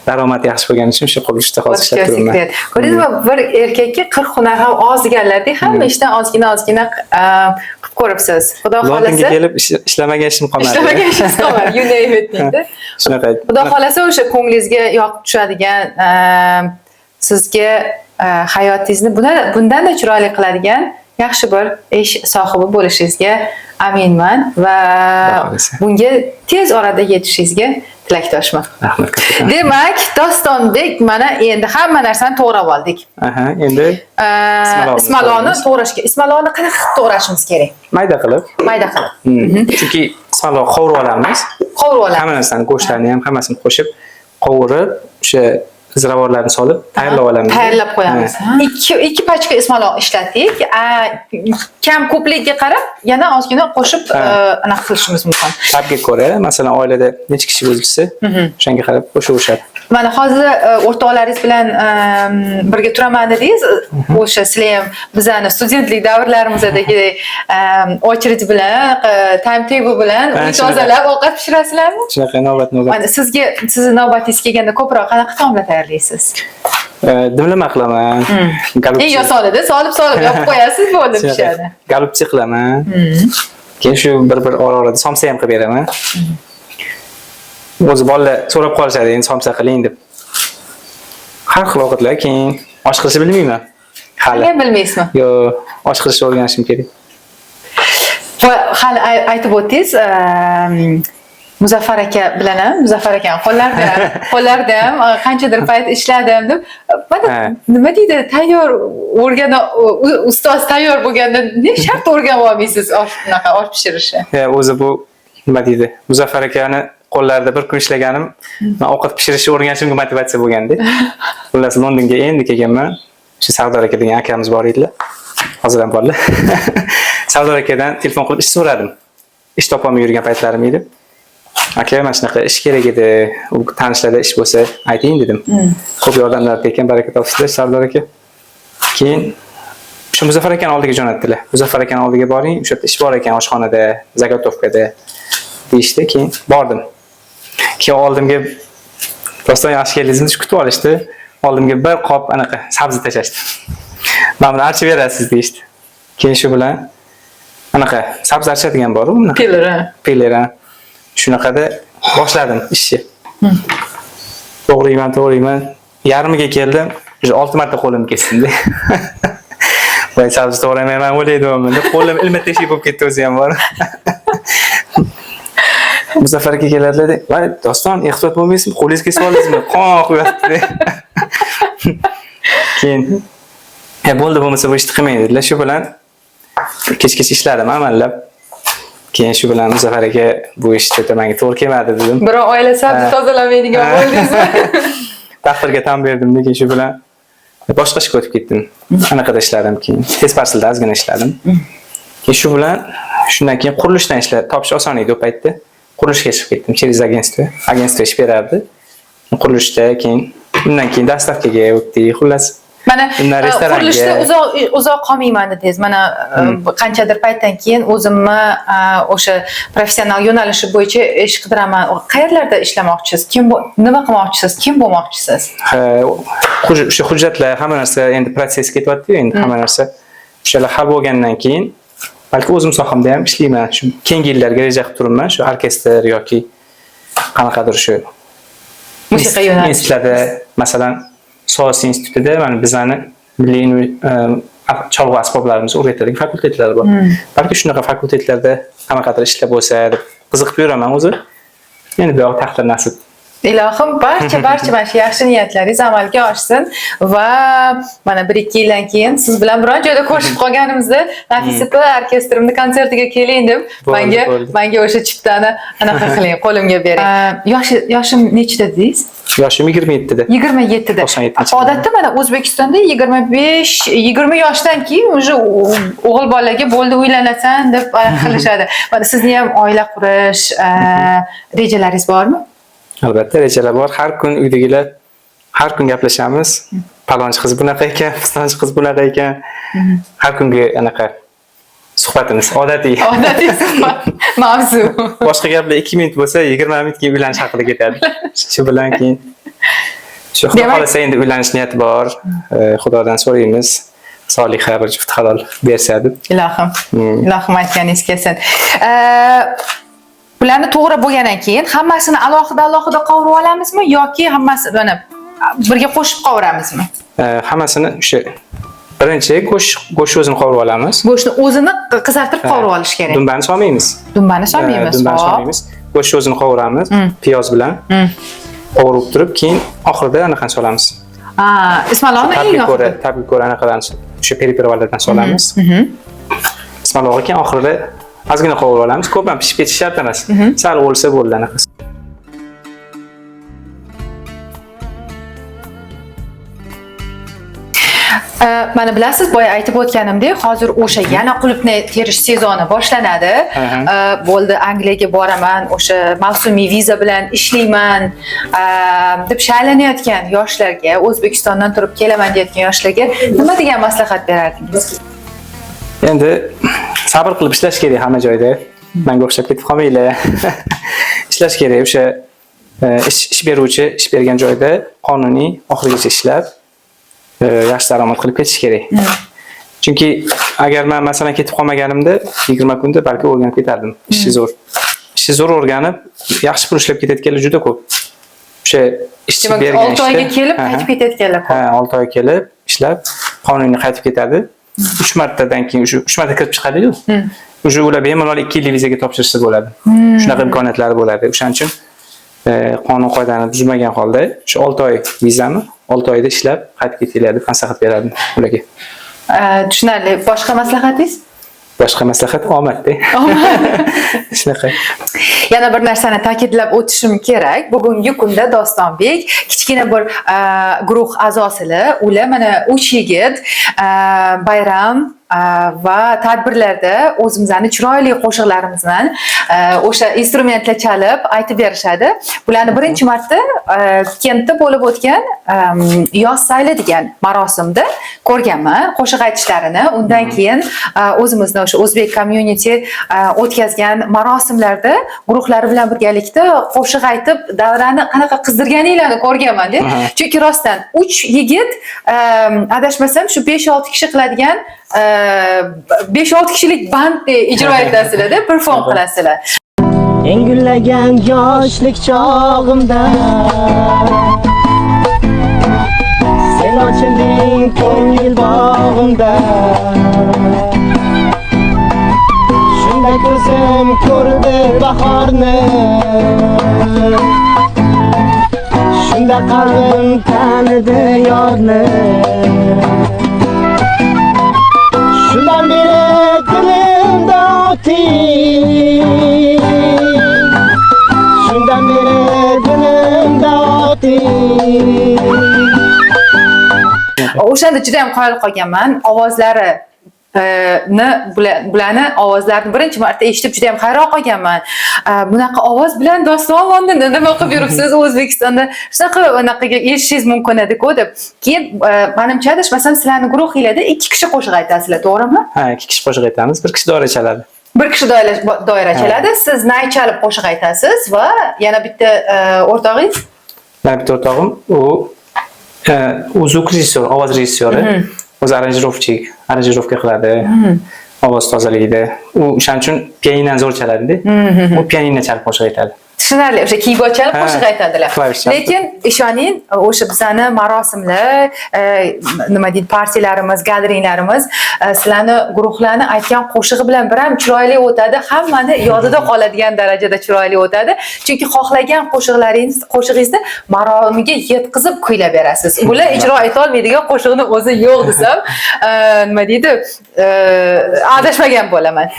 Daromadi yaxshi bo'lgani uchun shu qurilishda hozir ishlab turibman. Секрет. Ko'rdingizmi, bir erkakka 40 hunar ham oz deganlardek, hamma ishdan ozgina ozgina qilib ko'ribsiz. Xudo Londonga xohlasa, kelib ishlamagan ishim qolmadi. Ishlamagan ishingiz qolmadi. You name it deydi. Shunaqa. Xudo xohlasa, o'sha ko'nglingizga yoqib tushadigan, sizga hayotingizni bundan-da chiroyli qiladigan yaxshi bir ish sohibi bo'lishingizga aminman va Xohlasa. Bunga tez orada yetishingizga tilakdoshman. Rahmat kattakon. Demak, Dostonbek, mana endi hamma narsani to'g'rab oldik. Aha, endi Ismaloqni Ismaloqni to'g'raymiz. to'g'rashga. Ismaloqni qanaqa qilib to'g'rashimiz kerak? Mayda qilib. Mayda qilib. Chunki ismaloq qovurib olamiz. Qovurib olamiz. Hamma narsani, go'shtlarni ham hammasini qo'shib, qovurib, o'sha ziravorlarni solib tayyorlab olamiz. Tayyorlab qo'yamiz. Ha. Ikki pachka ismaloq ishlatdik. Kam ko'pligiga qarab yana ozgina qo'shib Ha. Anaqa qilishimiz mumkin. Ta'bga ko'ra, masalan, oilada necha kishi bo'lsa, o'shanga qarab qo'shaverishadi. Mana hozir o'rtoqlaringiz bilan birga turaman dedingiz. O'sha sizlar ham bizani studentlik davrlarimizdagi очередь bilan, time table bilan Ha, uy shunaqa. Tozalab ovqat pishirasizlarmi? Shunaqa navbat navbat. Mana sizni navbatingiz kelganda ko'proq qanaqa taomlar tayyorlaysiz? Dimlama qilaman. Голубцы. Eng osonida solib solib yopib qo'yasiz, bo'ldi, Shunaqa. pishadi. Голубцы qilaman. Keyin shu bir ora orada somsa ham qilib beraman. O'zi bolalar so'rab qolishadi, endi somsa qiling deb. Har xil ovqatlar, keyin osh qilishni bilmayman. Hali. Hali bilmaysizmi? Yo'q, osh qilishni o'rganishim kerak. Va hali aytib o'tdingiz, Muzaffar aka bilan ham, Muzaffar akani qo'llarida ham qanchadir payt ishladim deb. Mana nima deydi, tayyor o'rgana ustoz tayyor bo'lganda ne shart o'rganib olmaysiz osh, bunaqa osh pishirishni? Ya, o'zi bu nima deydi? Muzaffar akani qo'llarida bir kun ishlaganim, man ovqat pishirishni o'rganishimga motivatsiya bo'lganda. Xullas, Londonga endi kelganman. Shu Sardor aka degan akamiz bor edilar. Hozir ham borlar. Sardor akadan telefon qilib ish so'radim. Ish topolmay yurgan paytlarim edi. Aka, mana shunaqa ish kerak edi. U tanishlarda ish bo'lsa ayting dedim. Ko'p yordamlar ekan, baraka topsinlar Sardor aka. Keyin shu Muzaffar akani oldiga jo'natdilar. Muzaffar akani oldiga boring, o'sha yerda ish bor ekan oshxonada, заготовка da deyishdi. Keyin bordim. Keyin oldimga, "Doston, yaxshi keldingizmi?" deb kutib olishdi. Oldimga bir qop anaqa sabzi tashlashdi. "Mana buni archib berasiz" deyishdi. Keyin shu bilan anaqa sabzi archadigan bor-u, bunaqa. Peeler, ha. Peeler, ha. Shunaqada boshladim ishni. To'g'riyman, to'g'riyman. Yarmiga keldim. Уже 6 marta qo'lim kesdim. Voy, sabzi to'g'ramayman o'laydiman deb qo'lim ilma teshik bo'lib ketdi o'zi ham bor. Muzaffar aka keladilar, "Voy, Doston, ehtiyot bo'lmaysizmi? Qo'lingiz kesib oldingizmi? Qon oqib yotibdi." Keyin "E, bo'ldi, bo'lmasa bu ishni qilmang" dedilar. Shu bilan kechgacha ishladim amallab. Keyin shu bilan Muzaffar aka, bu ish juda menga to'g'ri kelmadi dedim. Biror oila sabzi tozalamaydigan bo'ldingizmi? Taqdirga tan berdim, lekin shu bilan boshqa ishga o'tib ketdim. Anaqada ishladim keyin. Tez parselda ozgina ishladim. Keyin shu bilan shundan keyin qurilishdan ishlar topish oson edi u paytda. Qurilishga chiqib ketdim через агентство. Агентство ish berardi. Qurilishda keyin undan keyin доставка ga o'tdik, xullas. Mana Undan restoranga. Qurilishda uzoq uzoq qolmayman dedingiz. Mana qanchadir paytdan keyin o'zimni o'sha professional yo'nalishi bo'yicha ish qidiraman. Qayerlarda ishlamoqchisiz? Kim nima qilmoqchisiz? Kim bo'lmoqchisiz? Ha, o'sha hujjatlar, hamma narsa endi процесс ketyapti-yu, endi hamma narsa o'shalar hal bo'lgandan keyin balki o'zim sohamda ham ishlayman. Shu keyingi yillarga reja qilib turibman, shu orkestr yoki qanaqadir shu Musiqa yo'nalishi. Institutlarda, masalan, SOAS institutida mana bizani milliy cholg'u asboblarimizni o'rgatadigan fakultetlar bor. Balki shunaqa fakultetlarda qanaqadir ishlar bo'lsa deb qiziqib yuraman o'zi. Endi bu yog'i taqdir, nasib. Ilohim, barcha barcha mana shu yaxshi niyatlaringiz amalga oshsin va mana 1-2 yildan keyin siz bilan biron joyda ko'rishib qolganimizda, "Nafisa opa, orkestrimni konsertiga keling" deb Bo'ldi, menga bo'ldi. menga o'sha chiptani anaqa qiling, qo'limga bering. Yoshim nechida dedingiz? Yoshim 27 da. 27 da. 97 Odatda mana O'zbekistonda 25, 20 yoshdan keyin уже o'g'il bolaga bo'ldi, uylanasan deb qilishadi. Mana sizni ham oila qurish rejalaringiz bormi? Albatta, rejalar bor. Har kun uydagilar, har kun gaplashamiz. Palonchi qiz bunaqa ekan, pistonchi qiz bunaqa ekan. Har kungi anaqa suhbat. Suhbatimiz odatiy. Odatiy suhbat mavzu. Boshqa gaplar 2 minut bo'lsa, 20 minut keyin uylanish haqida ketadi. Shu bilan keyin shu, Xudo xohlasa, endi uylanish niyati bor. Xudodan so'raymiz. Soliha bir juft halol bersa deb. Ilohim. Ilohim, aytganingiz kelsin. Bularni to'g'ri bo'lgandan keyin hammasini alohida alohida qovurib olamizmi yoki hammasi mana birga qo'shib qovuramizmi? Hammasini o'sha birinchi go'sht o'zini qovurib olamiz. Go'shtni o'zini qizartirib qovurib olish kerak. Dumbani solmaymiz. Dumbani solmaymiz. Dumbani solmaymiz. Go'sht o'zini qovuramiz, piyoz bilan. Qovurib turib, keyin oxirida anaqani solamiz. Ha, ismalog'ni eng Ta'bga ko'ra, oxirida. Ta'bga ko'ra anaqadan, o'sha приправа lardan solamiz. Ismalog'i keyin oxirida ozgina qovurib olamiz. Ko'p ham pishib ketishi shart emas. Sal o'lsa bo'ldi anaqasi. Mana bilasiz, boya aytib o'tganimdek, hozir o'sha yana qulupnay terish sezoni boshlanadi. Bo'ldi, Angliyaga boraman, o'sha mavsumiy viza bilan ishlayman deb shaylanayotgan yoshlarga, O'zbekistondan turib kelaman deyotgan yoshlarga nima degan maslahat berardingiz? Endi sabr qilib ishlash kerak hamma joyda. Menga o'xshab ketib qolmanglar. Ishlash kerak, o'sha ish beruvchi ish bergan joyda qonuniy oxirigacha ishlab, yaxshi daromad qilib ketish kerak. Chunki agar men masalan ketib qolmaganimda 20 kunda balki o'rganib ketardim. Ishni zo'r. Ishni zo'r o'rganib, yaxshi pul ishlab ketayotganlar juda ko'p. O'sha ishchi Demak, bergan 6 oyga ishda- kelib qaytib ketayotganlar ko'p. Ha, 6 oy kelib, ishlab, qonuniy qaytib ketadi. 3 martadan keyin o'sha 3 marta kirib chiqadi-yu. Уже ular bemalol 2 yillik vizaga topshirsa bo'ladi. Shunaqa imkoniyatlari bo'ladi. O'shaning uchun qonun qoidani buzmagan holda shu 6 oy vizani 6 oyda ishlab qaytib ketinglar deb maslahat berardim ularga. Tushunarli. Boshqa maslahatingiz? Boshqa maslahat omadda. Shunaqa. Yana bir narsani ta'kidlab o'tishim kerak. Bugungi kunda Dostonbek kichkina bir guruh a'zosilar, ular mana uch yigit bayram va tadbirlarda o'zimizni chiroyli qo'shiqlarimiz bilan o'sha instrumentlar chalib aytib berishadi. Bularni birinchi marta Kentda bo'lib o'tgan yoz sayli degan marosimda ko'rganman qo'shiq aytishlarini. Undan keyin o'zimizni o'sha o'zbek community o'tkazgan marosimlarda guruhlari bilan birgalikda qo'shiq aytib davrani qanaqa qizdirganinglarni ko'rganman-da. Chunki rostdan uch yigit adashmasam shu 5-6 kishi qiladigan 5-6 kishilik band ijro etasizlar-da, perform qilasizlar. Eng gullagan yoshlik chog'imda sen ochilding ko'ngil bog'imda. Shunda ko'zim ko'rdi bahorni, shunda qalbim tanidi yorni. Shundan beri dilimda oting, shundan beri dilimda oting. O'shanda juda ham qoyil qolganman. Ovozlari ni bularni ovozlarini birinchi marta eshitib juda ham hayron qolganman. Bunaqa ovoz bilan Doston Londonda nima qilib yuribsiz, O'zbekistonda shunaqa anaqaga erishishingiz mumkin edi-ku deb. Keyin manimcha adashmasam sizlarni guruhinglarda 2 kishi qo'shiq aytasizlar, to'g'rimi? Ha, 2 kishi qo'shiq aytamiz, bir kishi doira chaladi. Bir kishi doira chaladi, siz nay chalib qo'shiq aytasiz va yana bitta o'rtog'ingiz? Yana bitta o'rtog'im, u звук rejissyor, ovoz rejissyori. O'zi аранжировщик, аранжировка qiladi. Ovoz tozaligida. U o'shaning uchun pianinoni zo'r chaladi-da. U pianino chalib qo'shiq aytadi. Tushunarli, o'sha keyboard chalib qo'shiq aytadilar. Klavish chalib. Lekin ishoning, o'sha bizani marosimlar, nima deydi, partiyalarimiz, gatheringlarimiz, sizlarni guruhlarni aytgan qo'shig'i bilan bir ham chiroyli o'tadi, hammani yodida qoladigan darajada chiroyli o'tadi. Chunki xohlagan qo'shig'ingizni maromiga yetkazib kuylab berasiz. Bular ijro eta olmaydigan qo'shiqni o'zi yo'q desam, nima deydi, adashmagan bo'laman.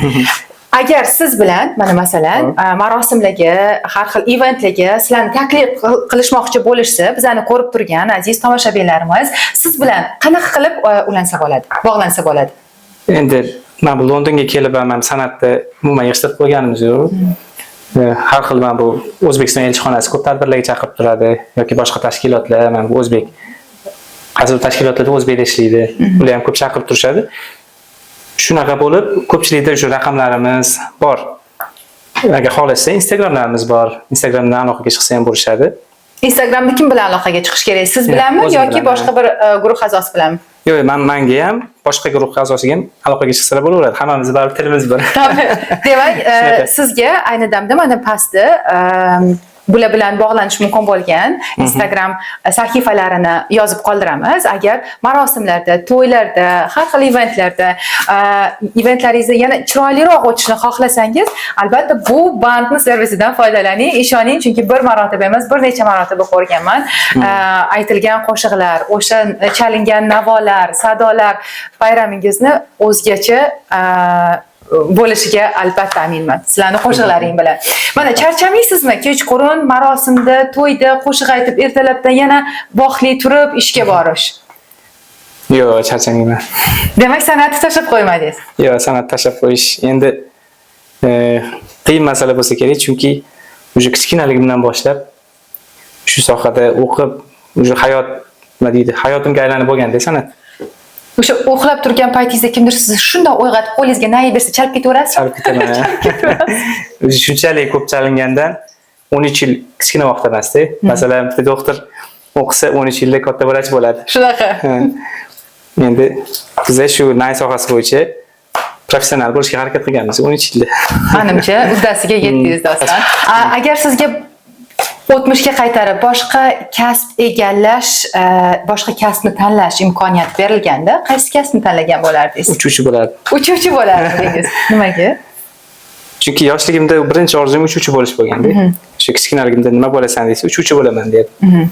Agar siz bilan mana masalan, marosimlarga, har xil eventlarga sizlarni taklif qilishmoqchi bo'lishsa, bizani ko'rib turgan aziz tomoshabinlarimiz siz bilan qanaqa qilib ulansa bo'ladi, bog'lansa bo'ladi? Endi men bu Londonga kelib ham men san'atni umuman yig'ishtirib qo'yganimiz yo'q. Har xil mana bu O'zbekiston elchixonasi ko'p tadbirlarga chaqirib turadi yoki boshqa tashkilotlar, mana bu o'zbek qaysi bir tashkilotlarda o'zbeklar ishlaydi. Ular ham ko'p chaqirib turishadi. Shunaqa bo'lib, ko'pchilikda shu raqamlarimiz bor. Agar xohlashsa, Instagramlarimiz bor. Instagramdan aloqaga chiqsa ham bo'lishadi. Instagramda kim bilan aloqaga chiqish kerak? Siz Yo'q, bilanmi o'zim yoki bilan, boshqa bir guruh a'zosi bilanmi? Yo'q, manga ham, boshqa guruh a'zosiga ham aloqaga chiqsalar bo'laveradi. Hammamiz baribir tilimiz bir. Tabii. Demak, Shunaqa. sizga ayni damda mana pastda bular bilan bog'lanish mumkin bo'lgan Instagram sahifalarini yozib qoldiramiz. Agar marosimlarda, to'ylarda, har xil eventlarda, eventlaringizni yana chiroyliroq o'tishini xohlasangiz, albatta bu bandni servisidan foydalaning. Ishoning, chunki bir marotaba emas, bir necha marotaba ko'rganman. Aytilgan qo'shiqlar, o'sha chalingan navolar, sadolar bayramingizni o'zgacha bo'lishiga albatta aminman. Sizlarni qo'shiqlaring bilan. Mana charchamaysizmi? Kechqurun marosimda, to'yda qo'shiq aytib, ertalabdan yana vaqtli turib ishga borish. Yo'q, charchamayman. Demak, san'atni tashlab qo'ymadingiz. Yo'q, san'at tashlab qo'yish endi qiyin masala bo'lsa kerak, chunki уже kichkinaligimdan boshlab shu sohada o'qib, уже hayot, nima deydi, hayotimga aylanib bo'lganda san'at. O'sha uxlab turgan paytingizda kimdir sizni shundoq uyg'otib, qo'lingizga nay bersa, chalib ketaverasiz? Chalib ketaman. O'zi shunchalik ko'p chalingandan 13 yil kichkina vaqt emasda. Masalan, bitta doktor o'qisa, 13 yilda katta vrach bo'ladi. Shunaqa. Ha. Endi biza shu nay sohasi bo'yicha professional bo'lishga harakat qilganmiz 13 yilda. Manimcha, uddasiga yetdingiz, Doston. Agar sizga o'tmishga qaytarib boshqa kasb egallash, boshqa kasbni tanlash imkoniyati berilganda, qaysi kasbni tanlagan bo'lardingiz? Uchuvchi bo'lardim. Uchuvchi bo'lardingiz. Nimaga? Chunki yoshligimda birinchi orzum uchuvchi bo'lish bo'lganda. O'sha kichkinaligimda nima bo'lasan desa, uchuvchi bo'laman derdim.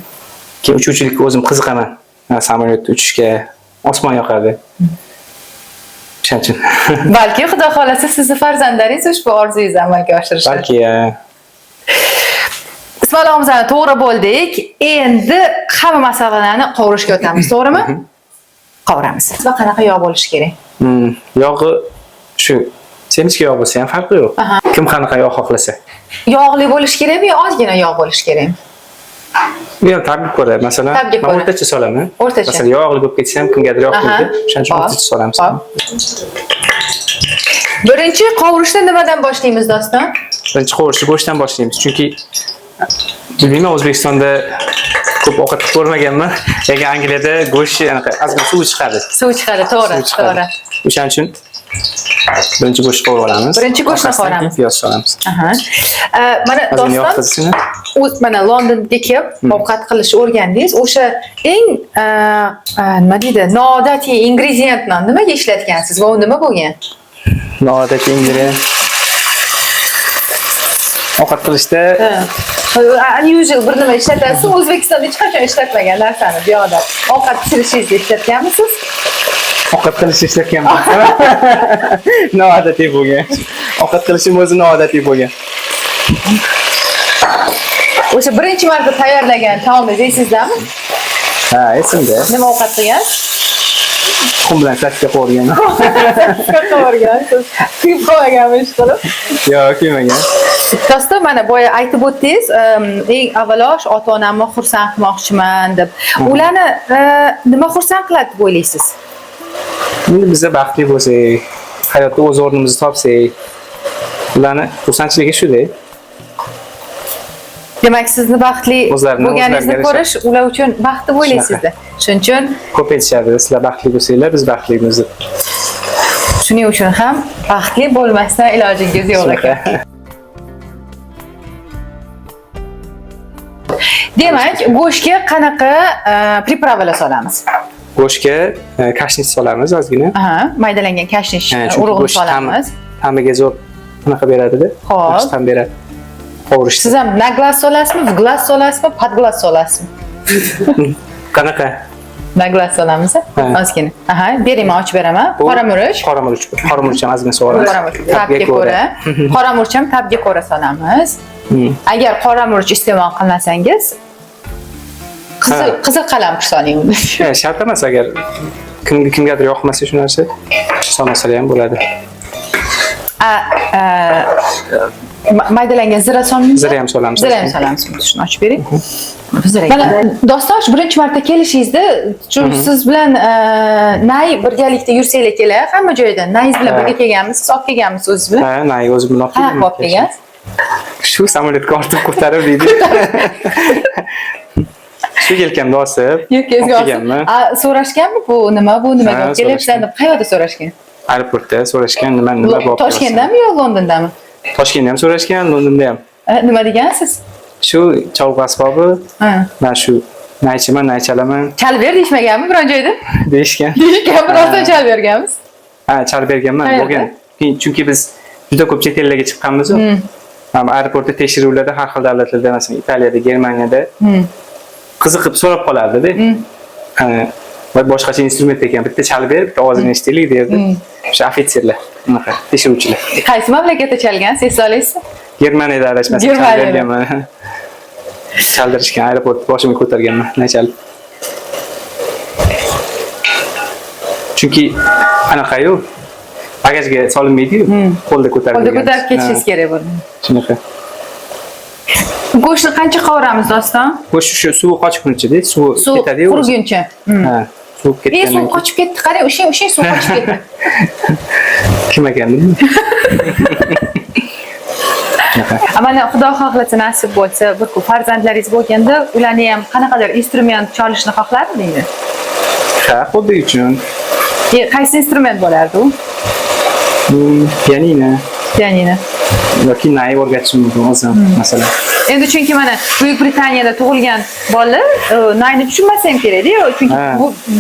Keyin uchuvchilikka o'zim qiziqaman. Ha, samolyotda uchishga, osmon yoqadi. O'shaning uchun. Balki, Xudo xolasa, sizni farzandlaringiz ushbu orzungizni amalga oshirishadi. Balki Ismalog'imizni to'g'ri bo'ldik. Endi hamma masalalarni qovurishga o'tamiz, to'g'rimi? Qovuramiz. Va qanaqa yog' bo'lishi kerak? Yog'i shu semizga yog' bo'lsa ham farqi yo'q. Kim qanaqa yog' xohlasa. Yog'li bo'lishi kerakmi yo ozgina yog' bo'lishi kerakmi? Bu ham ta'bga ko'ra, masalan, Ta'bga men ko'ra. o'rtacha solaman. O'rtacha. Masalan, yog'li bo'lib ketsa ham kimgadir yoqmaydi. O'shaning uchun o'rtacha solamiz. Hop. Birinchi qovurishni nimadan boshlaymiz, Doston? Birinchi qovurishni go'shtdan boshlaymiz. Chunki bilmayman, O'zbekistonda ko'p ovqat qilib ko'rmaganman. Lekin Angliyada go'sht anaqa ozgina suvi chiqadi. Suv chiqadi, to'g'ri, Suvi chiqadi. to'g'ri. O'shaning uchun birinchi go'sht qovurib olamiz. Birinchi go'shtni Orqasidan qovuramiz. keyin piyoz solamiz. Aha. Mana Ozgina yog' Doston, qizishini. Mana Londonga kelib ovqat qilishni o'rgandingiz. O'sha eng nima deydi, noodatiy ingredientni nimaga ishlatgansiz va u nima bo'lgan? Noodatiy ingredient. Ovqat qilishda Unusual bir nima ishlatasiz, O'zbekistonda hech qachon ishlatmagan narsani bu yoqda ovqat pishirishingizda ishlatganmisiz? Ovqat qilishni ishlatganman. Noodatiy bo'lgan. Ovqat qilishim o'zi noodatiy bo'lgan. O'sha birinchi marta tayyorlagan taomingiz esingizdami? Ha, esimda. Nima ovqat qilgan? Tuxum bilan sosisga qovurganman. Qovurgansiz. Kuyib qolmaganmi ish qilib? Yo'q, kuymagan. Doston, mana boya aytib o'tdingiz, eng avvalo shu ota-onamni xursand qilmoqchiman deb. Ularni nima xursand qiladi deb o'ylaysiz? Endi biza baxtli bo'lsak, hayotda o'z o'rnimizni topsak, ularni xursandchiligi shuda. Demak, sizni baxtli O'zlarini bo'lganingizni o'zlariga ko'rish ular uchun baxt deb o'ylaysizda. Shuning uchun ko'p aytishadi, sizlar baxtli bo'lsanglar, biz baxtlimiz deb. Shuning uchun ham baxtli bo'lmasdan ilojingiz yo'q ekan. Shunaqa. Demak, go'shtga qanaqa приправа lar solamiz? Go'shtga kashnish solamiz ozgina. Aha, maydalangan kashnish Ha, chunki urug'ini go'sht solamiz. Ta'miga zo'r anaqa beradida. Xo'p. Yaxshi ta'm beradi. Qovurishda. Siz ham на глаз solasizmi, в глаз solasizmi, под глаз solasizmi? Qanaqa? На глаз solamiz, Ha. ozgina. Aha, bering, men ochib beraman. Bu Qora murch. Qora murch. Qora murch ham ozgina solamiz. Qora murch. Ta'bga ko'ra. Qora murch ham ta'bga ko'ra solamiz. Agar qora murch iste'mol qilmasangiz, qizil Ha. qizil qalampir soling unda. Ha, shart emas, agar kimgadir yoqmasa shu narsa, solmasalar ham bo'ladi. A, a, Maydalangan zira solmaymiz. Zira ham solamiz. Zira ham solamiz. Shuni ochib bering. Mana Doston, shu birinchi marta kelishingizda shu siz bilan nay birgalikda yursanglar kelar hamma joyda. Nayingiz bilan birga kelganmisiz, olib kelganmisiz o'zingiz bilan? Ha, nay o'zim bilan olib Ha, keldim. olib kelgan. Shu samolyotga ortib ko'tarib deydi. Shu yelkamda osib, Yelkangizga olib osib. kelganman. A, so'rashganmi bu nima, bu nimaga Ha, olib kelyapsan so'rashgan. deb qayerda so'rashgan? Aeroportda so'rashgan, nima nima bu olib Toshkentdami yo Londondami? kelyapsan? Toshkentda ham so'rashgan, Londonda ham. Nima degansiz? Shu cholg'u asbobi, Ha. man shu naychiman, nay chalaman Chalib ber deyishmaganmi biron joyda? deyishgan. Deyishgan, birozdan chalib berganmiz. Ha, chalib berganman, Qayerda? bo'lgan. Keyin chunki biz juda ko'p chet ellarga chiqqanmiz. Ham aeroportda tekshiruvlarda har xil davlatlarda, masalan, Italiyada, Germaniyada qiziqib so'rab qolardi-da. Ha, voy boshqacha instrument ekan, bitta chalib ber, bitta ovozini eshitaylik derdi. O'sha ofitserlar, unaqa tekshiruvchilar. Qaysi mamlakatda chalgansiz, esla olasizmi? Germaniyada adashmasam chalib Germaniyada. berganman. Chaldirishgan, aeroport boshimga ko'targanman, nay chalib. Chunki anaqayu bagajga solinmaydi-yu, qo'lda ko'tarib Qo'lda yurganmiz. ko'tarib ketishingiz Ha, kerak bo'ldi. Shunaqa. Go'shtni qancha qovuramiz, Doston? Go'sht shu suvi qochguncha-da, suvi Suv ketadi-yu. quriguncha. Ha, suv ketgandan Suv qochib ketdi, qarang, ushang, ushang, suv qochib ketdi. Kim ekan bilmayman. Mana Xudo xohlasa nasib bo'lsa, bir kun farzandlaringiz bo'lganda, ularni ham qanaqadir instrument chalishni xohlardingiz? Ha, xuddi uchun. Qaysi instrument bo'lardi u? Pianino Pianino. yoki nay o'rgatishim mumkin o'zim, masalan. Endi chunki mana Buyuk Britaniyada tug'ilgan bola nayni tushunmasa ham kerak-da, chunki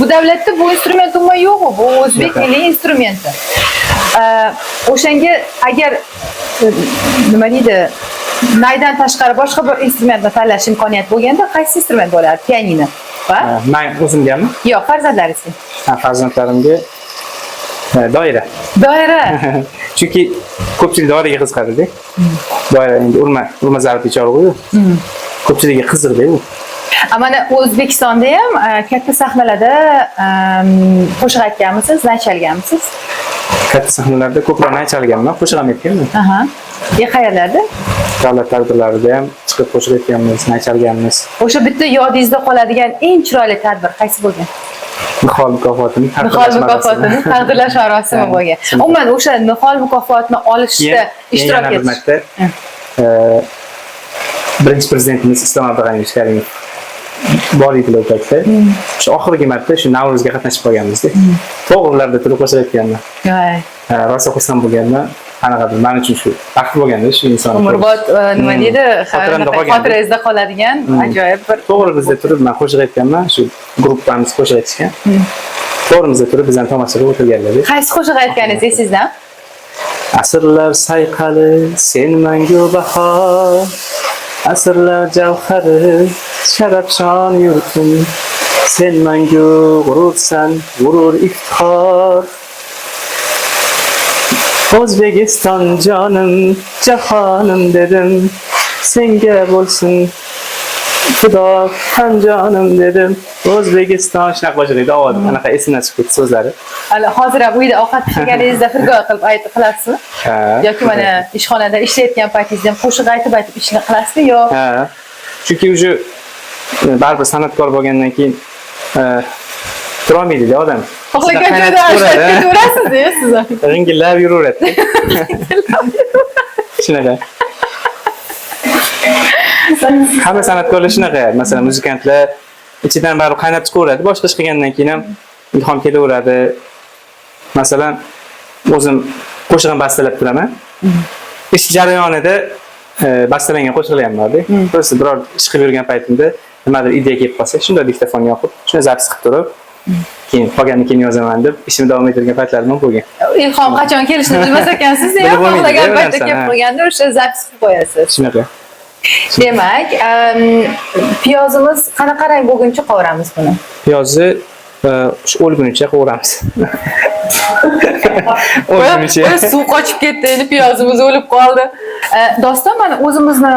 bu davlatda bu instrument umuman yo'q, bu o'zbek milliy instrumenti. O'shanga agar nima deydi, naydan tashqari boshqa bir instrumentni tanlash imkoniyati bo'lganda qaysi instrument bo'lardi? Pianino. Va? Man o'zimgami? Yo'q, farzandlaringizga. Ha, farzandlarimga doira. Doira. Chunki ko'pchilik doiraga qiziqadi-da. Doira endi urma zarbli cholg'u-yu. Ko'pchilikka qiziqda u. Mana O'zbekistonda ham katta sahnalarda qo'shiq aytganmisiz, nay chalganmisiz? Katta sahnalarda ko'proq nay chalganman, qo'shiq ham aytganman. Aha. Qayerlarda? Davlat tadbirlarida ham chiqib qo'shiq aytganmiz, nay chalganmiz. O'sha bitta yodingizda qoladigan eng chiroyli tadbir qaysi bo'lgan? Nihol mukofotini Nihol taqdirlash mukofotini marosimi. taqdirlash marosimi bo'lgan. Umuman o'sha Nihol mukofotini olishda ishtirok yana bir etish. marta birinchi prezidentimiz Islom Abdug'aniyevich Karimov bor edilar u paytda. Shu oxirgi marta shu Navro'zga qatnashib qolganmiz-da. To'g'rilarda turib qo'shiq aytganman. Rosa xursand bo'lganman. Qanaqadir men uchun shu baxt bo'lganda shu inson. Umrbod nima deydi? Xotiramda qolgan. Xotirangizda qoladigan ajoyib bir To'g'rimizda turib men qo'shiq aytganman, shu gruppamiz qo'shiq aytishgan. To'g'rimizda turib bizani tomosha qilib o'tirganlar. Qaysi qo'shiq aytganingiz esingizda? Asrlar sayqali sen mangu bahor, asrlar javhari sharafshon yurtim, sen mangu g'urursan, g'urur iftixor. O'zbekiston jonim, jahonim dedim, senga bo'lsin Xudo ham jonim dedim. O'zbekiston shunaqa qo'shiq edi, ovozi anaqa esimdan chiqib ketdi so'zlari. Hali hozir ham uyda ovqat pishirganingizda xirgoh qilib aytib qilasizmi? Ha. Yoki mana ishxonada ishlayotgan paytingizda ham qo'shiq aytib aytib ishni qilasizmi yo? Ha. Chunki уже baribir san'atkor bo'lgandan keyin turolmaydi-da odam. Xohlagan joyda ishlab ketaverasiz-da siz ham. G'ingillab yuraveradi. Shunaqa. Hamma san'atkorlar shunaqa. Masalan, muzikantlar ichidan baribir qaynab chiqaveradi. Boshqa ish qilgandan keyin ham ilhom kelaveradi. Masalan, o'zim qo'shiq ham bastalab turaman. Ish jarayonida bastalangan qo'shiqlar ham borda. Просто biror ish qilib yurgan paytimda nimadir ideya kelib qolsa, shunday diktofon yoqib, shuni запись qilib turib, keyin qolganini keyin yozaman deb ishimni davom ettirgan paytlarim ham bo'lgan. Ilhom qachon kelishini bilmas ekansiz, Bilib bo'lmaydi, xohlagan u paytda narsani, kelib ha. qolganda o'sha запись qilib qo'yasiz. Shunaqa. Demak, piyozimiz qanaqa rang bo'lguncha qovuramiz buni? Piyozni shu o'lgunicha qovuramiz. O'lgunicha. O'z suv qochib ketdi, endi piyozimiz o'lib qoldi. Doston, mana o'zimizni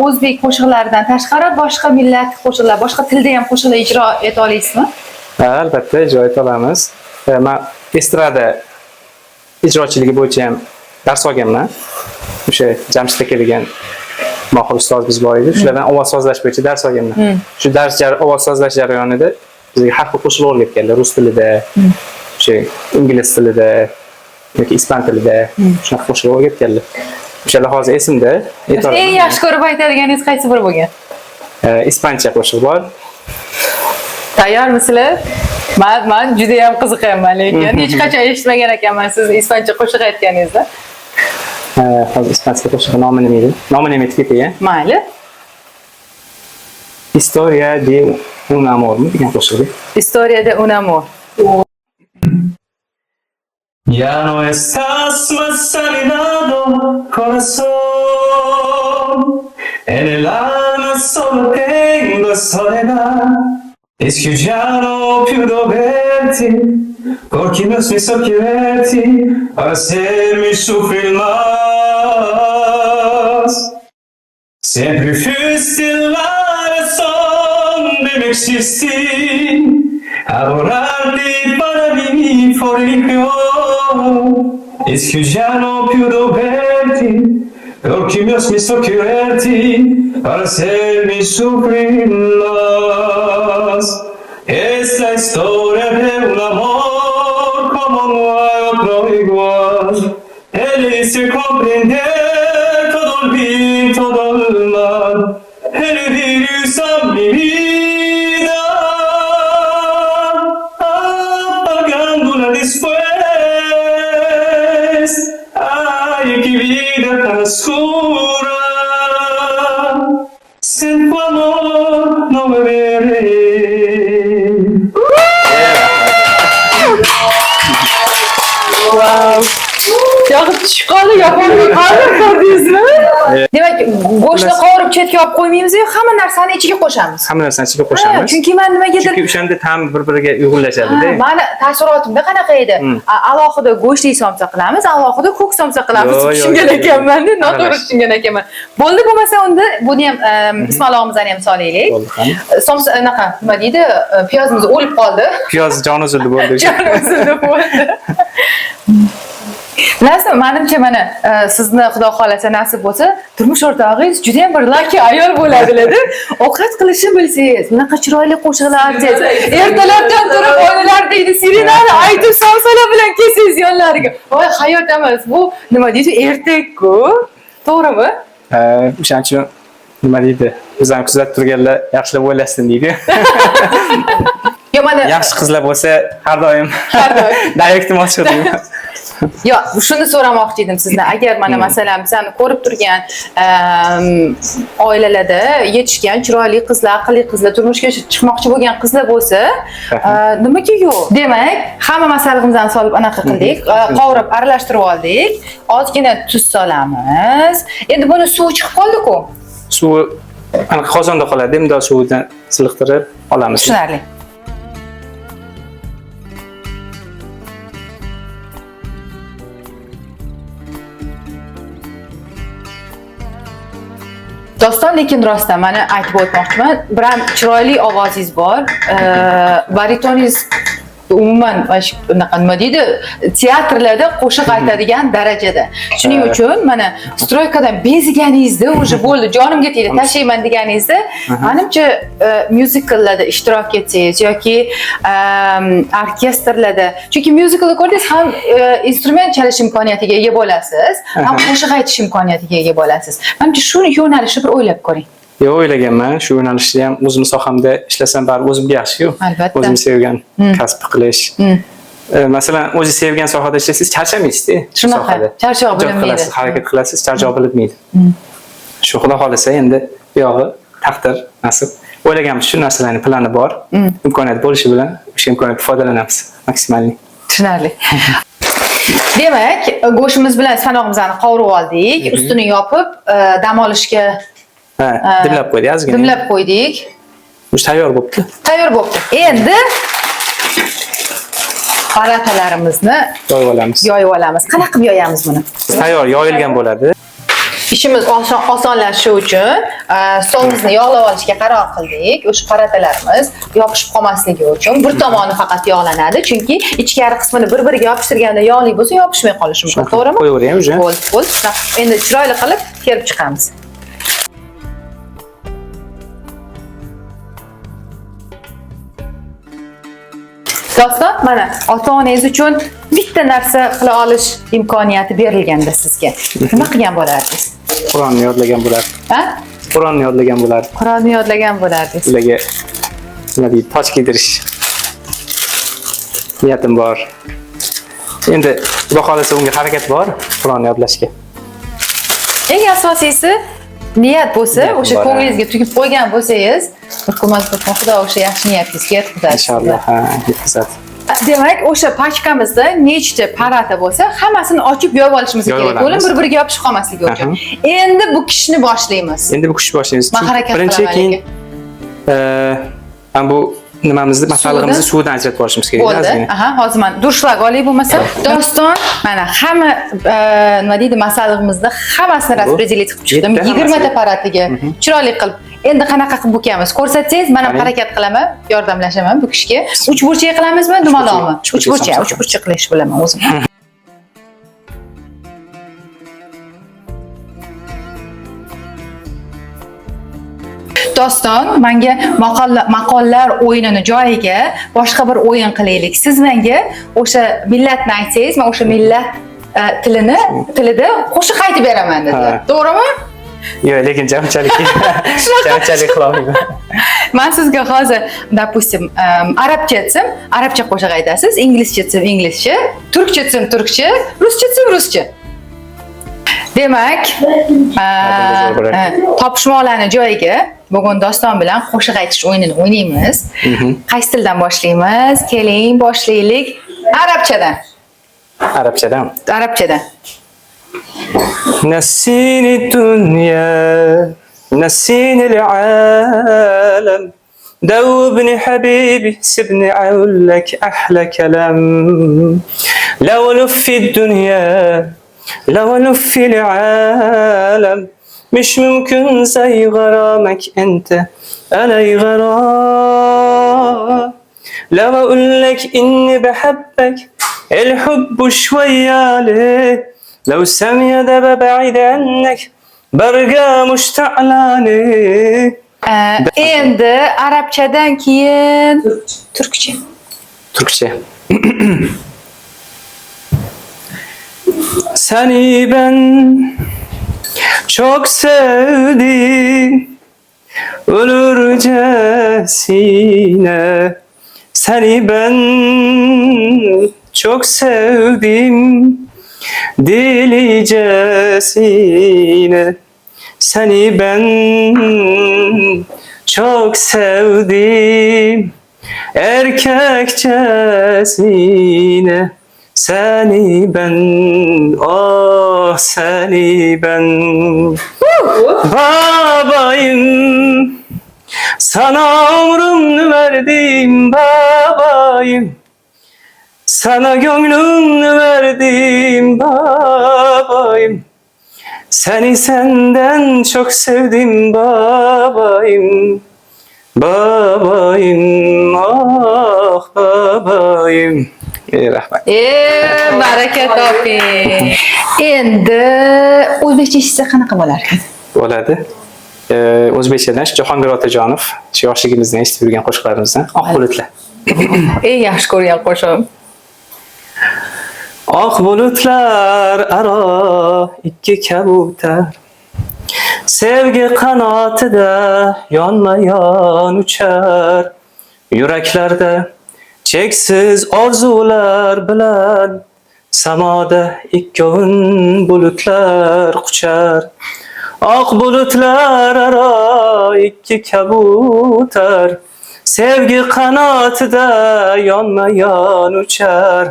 o'zbek qo'shiqlaridan tashqari boshqa millat qo'shiqlar, boshqa tilda ham qo'shiqlar ijro eta olasizmi? Ha, albatta ijro eta olamiz. Men estrada ijrochiligi bo'yicha ham dars olganman. O'sha Jamshid aka degan mohir ustozimiz bor edi. Shulardan ovoz sozlash bo'yicha dars olganman. Shu dars ovoz sozlash jarayonida bizga har xil qo'shiqlar o'rgatganlar, rus tilida, o'sha ingliz tilida yoki ispan tilida shunaqa qo'shiqlar o'rgatganlar. O'shalar hozir esimda. Aytolaman. Eng yaxshi ko'rib aytadiganingiz qaysi biri bo'lgan? Ispancha qo'shiq bor. Tayyormisizlar? Man juda ham qiziqyapman, lekin hech qachon eshitmagan ekanman sizni ispancha qo'shiq aytganingizni. Hozir ispancha qo'shig'i nomi nima edi? Nomini ham aytib ketay, a? Mayli. Historia de un amor degan qo'shiq. Historia de un amor. Ya no estás más a mi lado, corazón. En el alma solo tengo soledad. Es que ya no puedo verte, porque no sé quererte para hacerme sufrir más. Siempre fuiste la razón de mi existir. Adorarte para mí fue religión. Es que ya no puedo verte, porque Dios me hizo quererte para hacerme sufrir más. Es la historia de un amor como no hay otro igual. Él hizo comprender todo el bien, todo el mal. Él virus a mi vida, apagándola después. Ay, qué vida tan oscura. Sin tu amor no me veré. Wow. Yog'i tushib qoldi, yopolmay qoldim, ko'rdingizmi? Demak, go'shtni qovurib chetga olib qo'ymaymiz-yu, hamma narsani ichiga qo'shamiz. Hamma narsani ichiga qo'shamiz. Chunki men nimagadir Chunki o'shanda ta'm bir-biriga uyg'unlashadi-da. Mani taassurotimda qanaqa edi? Alohida go'shtli somsa qilamiz, alohida ko'k somsa qilamiz. Yo, yo, Tushungan yo, yo. ekanman, noto'g'ri Aralash. tushungan ekanman. Bo'ldi, bo'lmasa unda buni ham ismalog'imizni ham solaylik. Bo'ldi, qani. Somsa anaqa, nima deydi? Piyozimiz o'lib qoldi. Piyoz jon uzildi bo'ldi. Jon uzildi bo'ldi. Bilasizmi, manimcha mana sizni Xudo xolasa nasib bo'lsa, turmush o'rtog'ingiz juda ham bir lucky ayol bo'ladilar-da. Ovqat qilishni bilsangiz, bunaqa chiroyli qo'shiqlar aytsangiz, ertalabdan turib oilalar deydi, sirenani aytib somsalar bilan kelsangiz yonlariga. Voy, hayot emas, bu nima deydi, ertak-ku. To'g'rimi? O'shaning uchun nima deydi? Bizani kuzatib turganlar yaxshilab o'ylasin deydi. Yo, mana Yaxshi qizlar bo'lsa har doim Har doim. Directim ochiq deyman. Yo, shuni so'ramoqchi edim sizdan. Agar mana masalan bizani ko'rib turgan oilalarda yetishgan chiroyli qizlar, aqlli qizlar, turmushga chiqmoqchi bo'lgan qizlar bo'lsa, nimaga yo'q? Demak, hamma masallig'imizni solib anaqa qildik, qovurib aralashtirib oldik. Ozgina tuz solamiz. Endi buni suvi chiqib qoldi-ku. Suvi anaqa qozonda qoladi, bundoq suvidan siliqtirib olamiz. Tushunarli. Doston, lekin rostdan mana aytib o'tmoqchiman, biram chiroyli ovozingiz bor. Baritoningiz umuman mana shu unaqa nima deydi, teatrlarda qo'shiq aytadigan darajada. Shuning uchun mana stroykadan beziganingizda уже bo'ldi, jonimga tegdi, tashlayman deganingizda, manimcha myuzikllarda ishtirok etsangiz yoki orkestrlarda, chunki myuziklda ko'rdingiz ham instrument chalish imkoniyatiga ega bo'lasiz, ham qo'shiq aytish imkoniyatiga ega bo'lasiz. Manimcha shu yo'nalishni bir o'ylab ko'ring. Yo'q, o'ylaganman. Shu yo'nalishda ham o'zim sohamda ishlasam baribir o'zimga yaxshi-ku. Albatta. O'zim sevgan kasb qilish. Masalan, o'zi sevgan sohada ishlasangiz charchamaysiz-da. Shunaqa, Sohada. charchoq Ijod bilinmaydi. qilasiz, harakat qilasiz, charchoq bilinmaydi. Shu Xudo xolasa endi buyog'i taqdir, nasib. O'ylaganmiz, shu narsalarning plani bor. Imkoniyat bo'lishi bilan o'sha imkoniyatdan foydalanamiz maksimalniy. Tushunarli. Demak, go'shtimiz bilan ispanog'imizni qovurib oldik, ustini yopib, dam olishga Ha, dimlab qo'ydik ozgina. Dimlab qo'ydik. O'sha tayyor bo'pti. Tayyor bo'pti. Endi paratalarimizni Yoyib olamiz. yoyib olamiz. Qanaqa qilib yoyamiz buni? Tayyor yoyilgan bo'ladi. Ishimiz osonlashishi uchun stolimizni yog'lab olishga qaror qildik. O'sha paratalarimiz yopishib qolmasligi uchun bir tomoni faqat yog'lanadi, chunki ichkari qismini bir-biriga yopishtirganda yog'li bo'lsa yopishmay qolishi mumkin, to'g'rimi? Qo'yaveraymi уже? Bo'ldi, bo'ldi. Endi chiroyli qilib terib chiqamiz. Doston, mana ota-onangiz uchun bitta narsa qila olish imkoniyati berilganda sizga. Nima qilgan bo'lardingiz? Qur'onni yodlagan bo'lardim. Ha? Qur'onni yodlagan bo'lardim. Qur'onni yodlagan bo'lardingiz. Ularga nima deydi, toj kiydirish niyatim bor. Endi Xudo xohlasa unga harakat bor, Qur'onni yodlashga. Eng asosiysi niyat bo'lsa, Niyatim o'sha bor, ha. ko'nglingizga tugib qo'ygan bo'lsangiz, bir kunmas bir kun Xudo o'sha yaxshi niyatingizga yetkazadi. Inshaalloh, ha, yetkazadi. Demak, o'sha pachkamizda nechta parata bo'lsa, hammasini ochib yopib olishimiz Yoyib kerak. Bo'lib olamiz. bir-biriga yopishib qolmasligi uchun. Endi bu kishini boshlaymiz. Endi bu kuch boshlaymiz. Man Chunki harakat birinchi qilaman keyin lekin. mana bu nimamizni, masallig'imizni suvidan ajratib olishimiz kerak Bo'ldi. ozgina. Aha, hozir man durshlag olay bo'lmasa. Doston, mana hamma nima deydi, masallig'imizni hammasini Bu распределить qilib chiqdim. yetti 20 ta hammasi. paratiga chiroyli qilib. Endi qanaqa qilib bukamiz? Ko'rsatsangiz, men ham Qarang. harakat qilaman, yordamlashaman bu kishiga. Uchburchak qilamizmi, dumaloqmi? Uchburchak, Uchburchak, somsa. uchburchak qilish bilaman o'zim. Doston, menga maqollar o'yinini joyiga boshqa bir o'yin qilaylik. Siz menga o'sha millatni aytsangiz, men o'sha millat tilini tilida qo'shiq aytib beraman dedilar. Ha. To'g'rimi? Yo'q, lekin jamchalik qila olmayman. Men sizga hozir, допустим, arabcha aytsam, arabcha qo'shiq aytasiz, inglizcha aytsam inglizcha, turkcha aytsam turkcha, ruscha aytsam ruscha. Demak, zo'r bo'lardi. topishmoqlarni joyiga bugun Doston bilan qo'shiq aytish o'yinini o'ynaymiz. Qaysi tildan boshlaymiz? Keling, boshlaylik. Arabchadan. Arabchadan. Arabchadan. نسيني الدنيا نسيني العالم دوبني حبيبي سيبني اقول لك احلى كلام لو الف الدنيا لو الف العالم مش ممكن زي غرامك انت انا غرام لو اقول لك اني بحبك الحب شوية عليه لو سامية ده بعيد عنك برجع مشتاق لعينيك Endi arabchadan keyin turkcha. Türkçe. Seni ben çok sevdim ölürcesine. Seni ben çok sevdim delicesine. Seni ben çok sevdim erkekçesine. Seni ben, oh seni ben. Babayım, sana ömrümü verdim babayım. Sana gönlümü verdim babayım. Seni senden çok sevdim babayım. Babayım, ah babayım. Ey rahmat. Baraka toping. Endi o'zbekcha eshitsa qanaqa bo'lar ekan? Bo'ladi. O'zbekchadan shu Jahongir Otajonov, shu yoshligimizdan eshitib yurgan qo'shiqlarimizdan Oq bulutlar. Eng yaxshi ko'rgan qo'shig'im. Oq bulutlar aro ikki kabutar sevgi qanotida yonma-yon uchar yuraklarda cheksiz orzular bilan samoda ikkovin bulutlar quchar oq bulutlar aro ikki kabutar sevgi qanotida yonma-yon uchar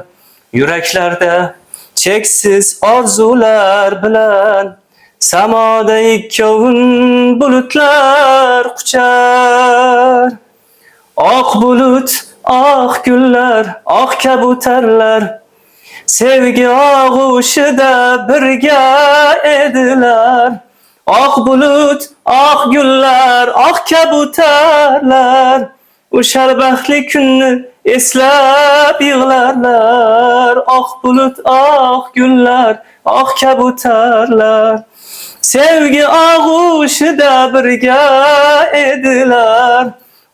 yuraklarda cheksiz orzular bilan samoda ikkovin bulutlar quchar oq bulut oq gullar oq kabutarlar sevgi og'ushida birga edilar. Oq bulut, oq gullar, oq kabutarlar o'sha baxtli kunni eslab yig'larlar. Oq bulut, oq gullar, oq kabutarlar sevgi og'ushida birga edilar.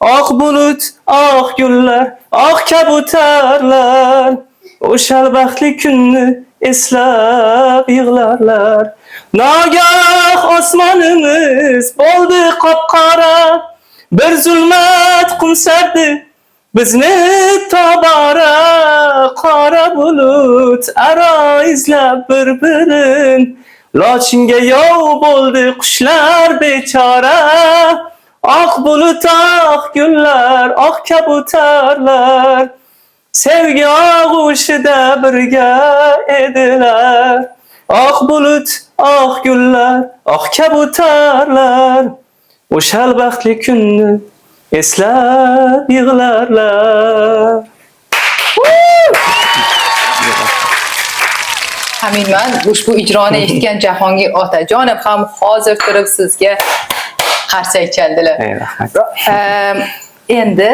Oq bulut, oq gullar, oq kabutarlar o'sha baxtli kunni eslab yig'larlar. Nogah osmonimiz bo'ldi qop-qora, bir zulmat qumsardi bizni tobora. Qora bulut aro izlab bir-birin, lochinga yov bo'ldi qushlar bechora. Oq bulut, oq gullar, oq kabutarlar sevgi og'ushida birga edilar. Oq bulut, oq gullar, oq kabutarlar o'sha baxtli kunni eslab yig'larlar. Aminman, ushbu ijroni eshitgan Jahongir Otajonov ham hozir turib sizga qarsak chaldilar. Ey, rahmat. Endi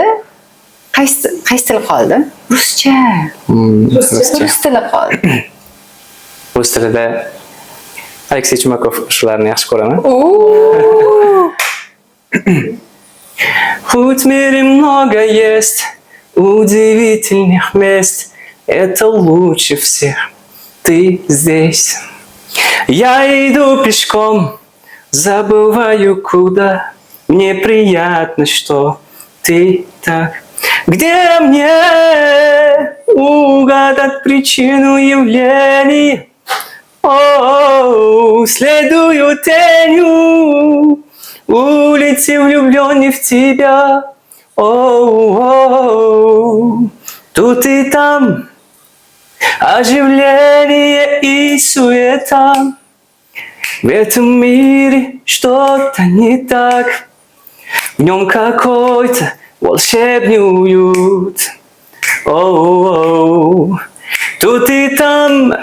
qaysi til qoldi? Ruscha. Ruscha. Rus tili qoldi. Rus tilida Aleksey Chumakov shularni yaxshi ko'raman. Oo! Хоть в мире много есть удивительных мест, это лучше всех ты здесь. Я иду пешком, забываю куда, мне приятно, что ты так. Где мне угадать причину явлений? О, следую тенью улицы, влюбленный в тебя. О, тут и там оживление и суета. В этом мире что-то не так, в нем какой-то волшебный уют. О, тут и там,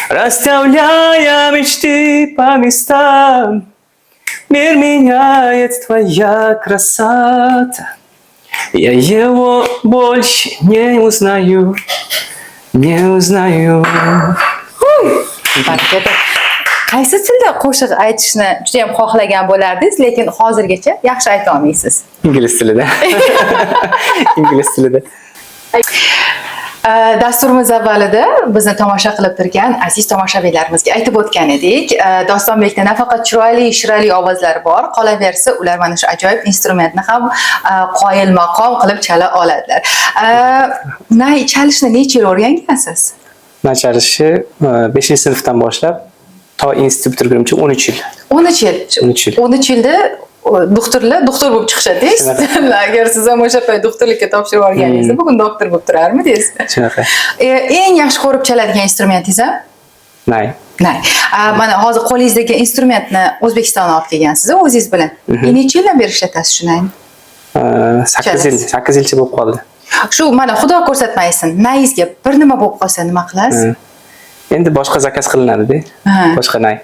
расставляя мечты по местам, мир меняет твоя красота. Я его больше не узнаю, не узнаю. Baraka. Qaysi tilda qo'shiq aytishni juda ham xohlagan bo'lardingiz, lekin hozirgacha yaxshi ayta olmaysiz? Ingliz tilida. Ingliz tilida. Dasturimiz avvalida bizni tomosha qilib turgan aziz tomoshabinlarimizga aytib o'tgan edik. Dostonbekda nafaqat chiroyli, shirali ovozlar bor, qolaversa ular mana shu ajoyib instrumentni ham qoyil maqom qilib chala oladilar. Nay chalishni necha yil o'rgangansiz? Nay chalishni 5-sinfdan boshlab to institut bitirgunimcha 13 yil. 13 yil. 13 yil. 13 yilda doktorlar doktor bo'lib chiqishadi. Shunaqa. Agar siz ham o'sha payt doktorlikka topshirib olganingizda bugun doktor bo'lib turarmidingiz? Shunaqa. Eng yaxshi ko'rib chaladigan instrumentingiz a? Nay. Nay. Mana hozir qo'lingizdagi instrumentni O'zbekistondan olib kelgansiz, o'zingiz bilan. Necha yildan beri ishlatasiz shu nayni? 8 yil, 8 yilcha bo'lib qoldi. Shu mana Xudo ko'rsatmaysin, nayingizga bir nima bo'lib qolsa nima qilasiz? Endi boshqa zakaz qilinadi-da. Boshqa nay.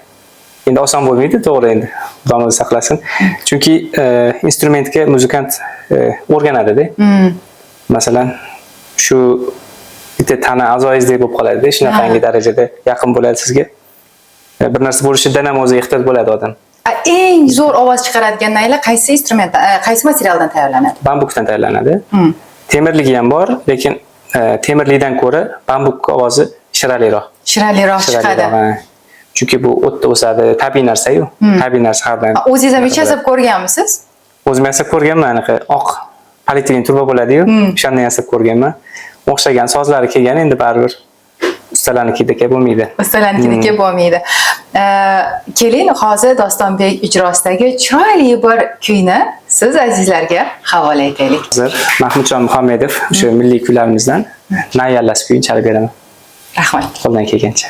Endi oson bo'lmaydi, to'g'ri endi. Xudo o'zi saqlasin. Chunki instrumentga muzikant o'rganadi-da. Masalan, shu bitta tana a'zoyingizdek bo'lib qoladi-da, shunaqangi darajada yaqin bo'ladi sizga. Bir narsa bo'lishidan ham o'zi ehtiyot bo'ladi odam. Eng zo'r ovoz chiqaradigan naylar qaysi instrumentdan, qaysi materialdan tayyorlanadi? Bambukdan tayyorlanadi. Temirligi ham bor, lekin temirlidan ko'ra bambuk ovozi shiraliroq. Shiraliroq chiqadi. Shiraliroq, ha. Chunki bu o'tda o'sadi, tabiiy narsa-yu. Tabiiy narsa har doim. O'zingiz ham hech yasab ko'rganmisiz? O'zim yasab ko'rganman, anaqa oq polietilen truba bo'ladi-yu, o'shandan yasab ko'rganman. O'xshagan sozlari kelgan, endi baribir ustalarnikidek bo'lmaydi. Ustalarnikidek bo'lmaydi. Keling, hozir Dostonbek ijrosidagi chiroyli bir kuyni siz azizlarga havola etaylik. Hozir Mahmudjon Muhammedov o'sha milliy kuylarimizdan Nay yallasi kuyini chalib beraman. Rahmat. Qo'ldan kelgancha.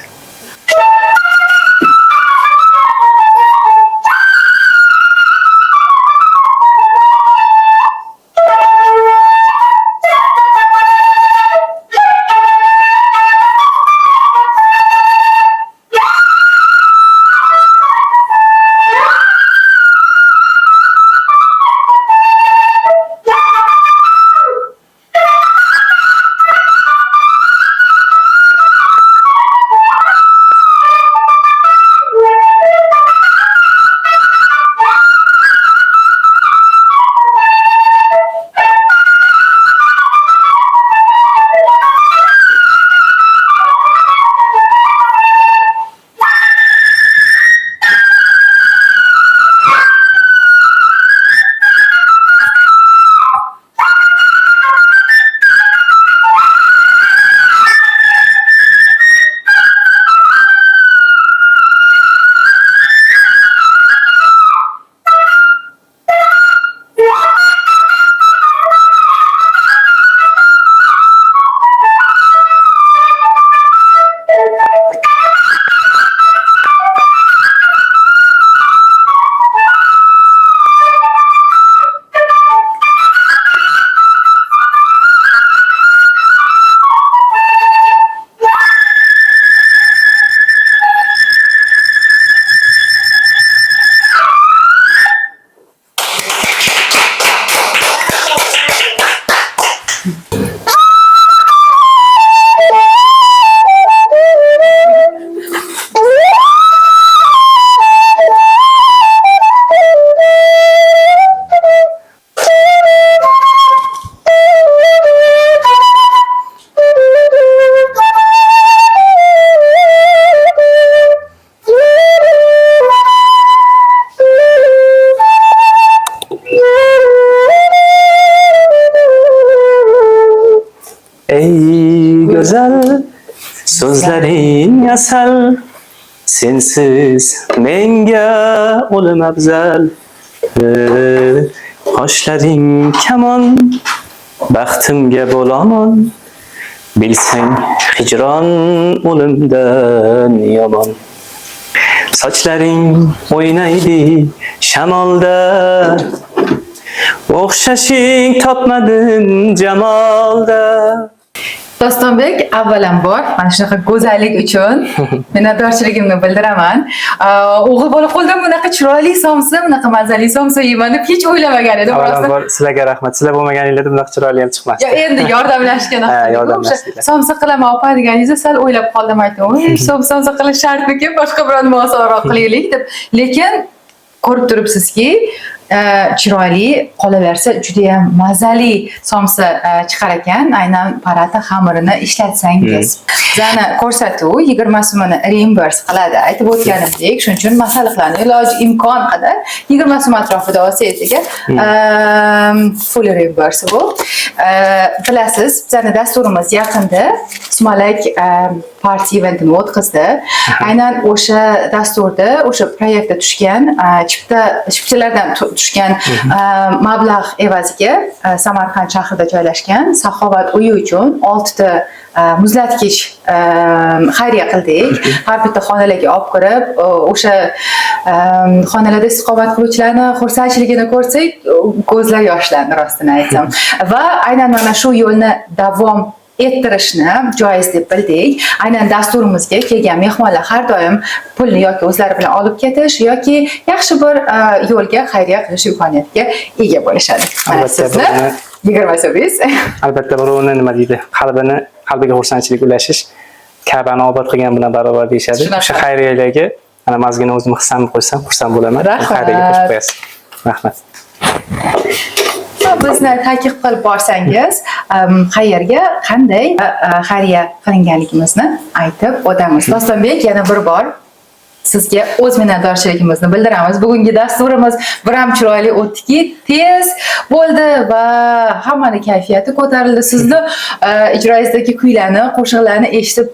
So'zlaring asal, sensiz menga o'lim afzal. Qoshlaring kamon, baxtimga bo'lamon. Bilsang, hijron o'limdan yomon. Sochlaring o'ynaydi shamolda, o'xshashing topmadim jamolda. Dostonbek, avvalambor mana shunaqa go'zallik uchun minnatdorchiligimni bildiraman. O'g'il bola qo'ldan bunaqa chiroyli somsa, bunaqa mazali somsa yeyman deb hech o'ylamagan edim. Rostdan. Avvalambor sizlarga rahmat. Sizlar bo'lmaganinglarda bunaqa chiroyli ham chiqmasdi. Ya endi yordamlashgan. Ha, yordamlashdilar. Somsa qilaman opa deganingizda sal o'ylab qoldim, aytdim, "Voy, somsa qilish shartmikin, boshqa biron nima osonroq qilaylik" deb. Lekin ko'rib turibsizki, chiroyli, qolaversa judayam mazali somsa chiqar ekan, aynan parata xamirini ishlatsangiz. Bizani ko'rsatuv 20 so'mini reimburse qiladi. Aytib o'tganimdek, shuning uchun masalliqlarni iloji imkon qadar 20 so'm atrofida olsangiz agar, full reimburse bu. Bilasiz, bizani dasturimiz yaqinda Sumalak party eventini o'tkazdi. Aynan o'sha dasturda, o'sha proyektda tushgan chiptalardan tushgan mablag' evaziga Samarqand shahrida joylashgan Saxovat uyi uchun 6 ta muzlatgich xayriya qildik. Har bitta xonalarga olib kirib, o'sha xonalarda istiqomat qiluvchilarni xursandchiligini ko'rsak, ko'zlar yoshlandi, rostini aytsam. Va aynan mana shu yo'lni davom ettirishni joiz deb bildik. Aynan dasturimizga kelgan mehmonlar har doim pulni yoki o'zlari bilan olib ketish yoki yaxshi bir yo'lga xayriya qilish imkoniyatiga ega bo'lishadi. Mana Albatta, sizni 20 so'mingiz. Albatta, birovni, nima deydi, qalbiga xursandchilik ulashish Ka'bani obod qilgan bilan barobar deyishadi. Shunaqa. O'sha xayriyalarga ana ozgina o'zim hissamni qo'shsam, xursand bo'laman. Rahmat. Xayriyaga qo'shib qo'yasiz. Rahmat. Va bizni ta'qib qilib borsangiz, qayerga qanday xayriya qilinganligimizni aytib o'tamiz. Dostonbek, yana bir bor sizga o'z minnatdorchiligimizni bildiramiz. Bugungi dasturimiz biram chiroyli o'tdiki, tez bo'ldi va hammani kayfiyati ko'tarildi. Sizni ijroingizdagi kuylarni, qo'shiqlarni eshitib,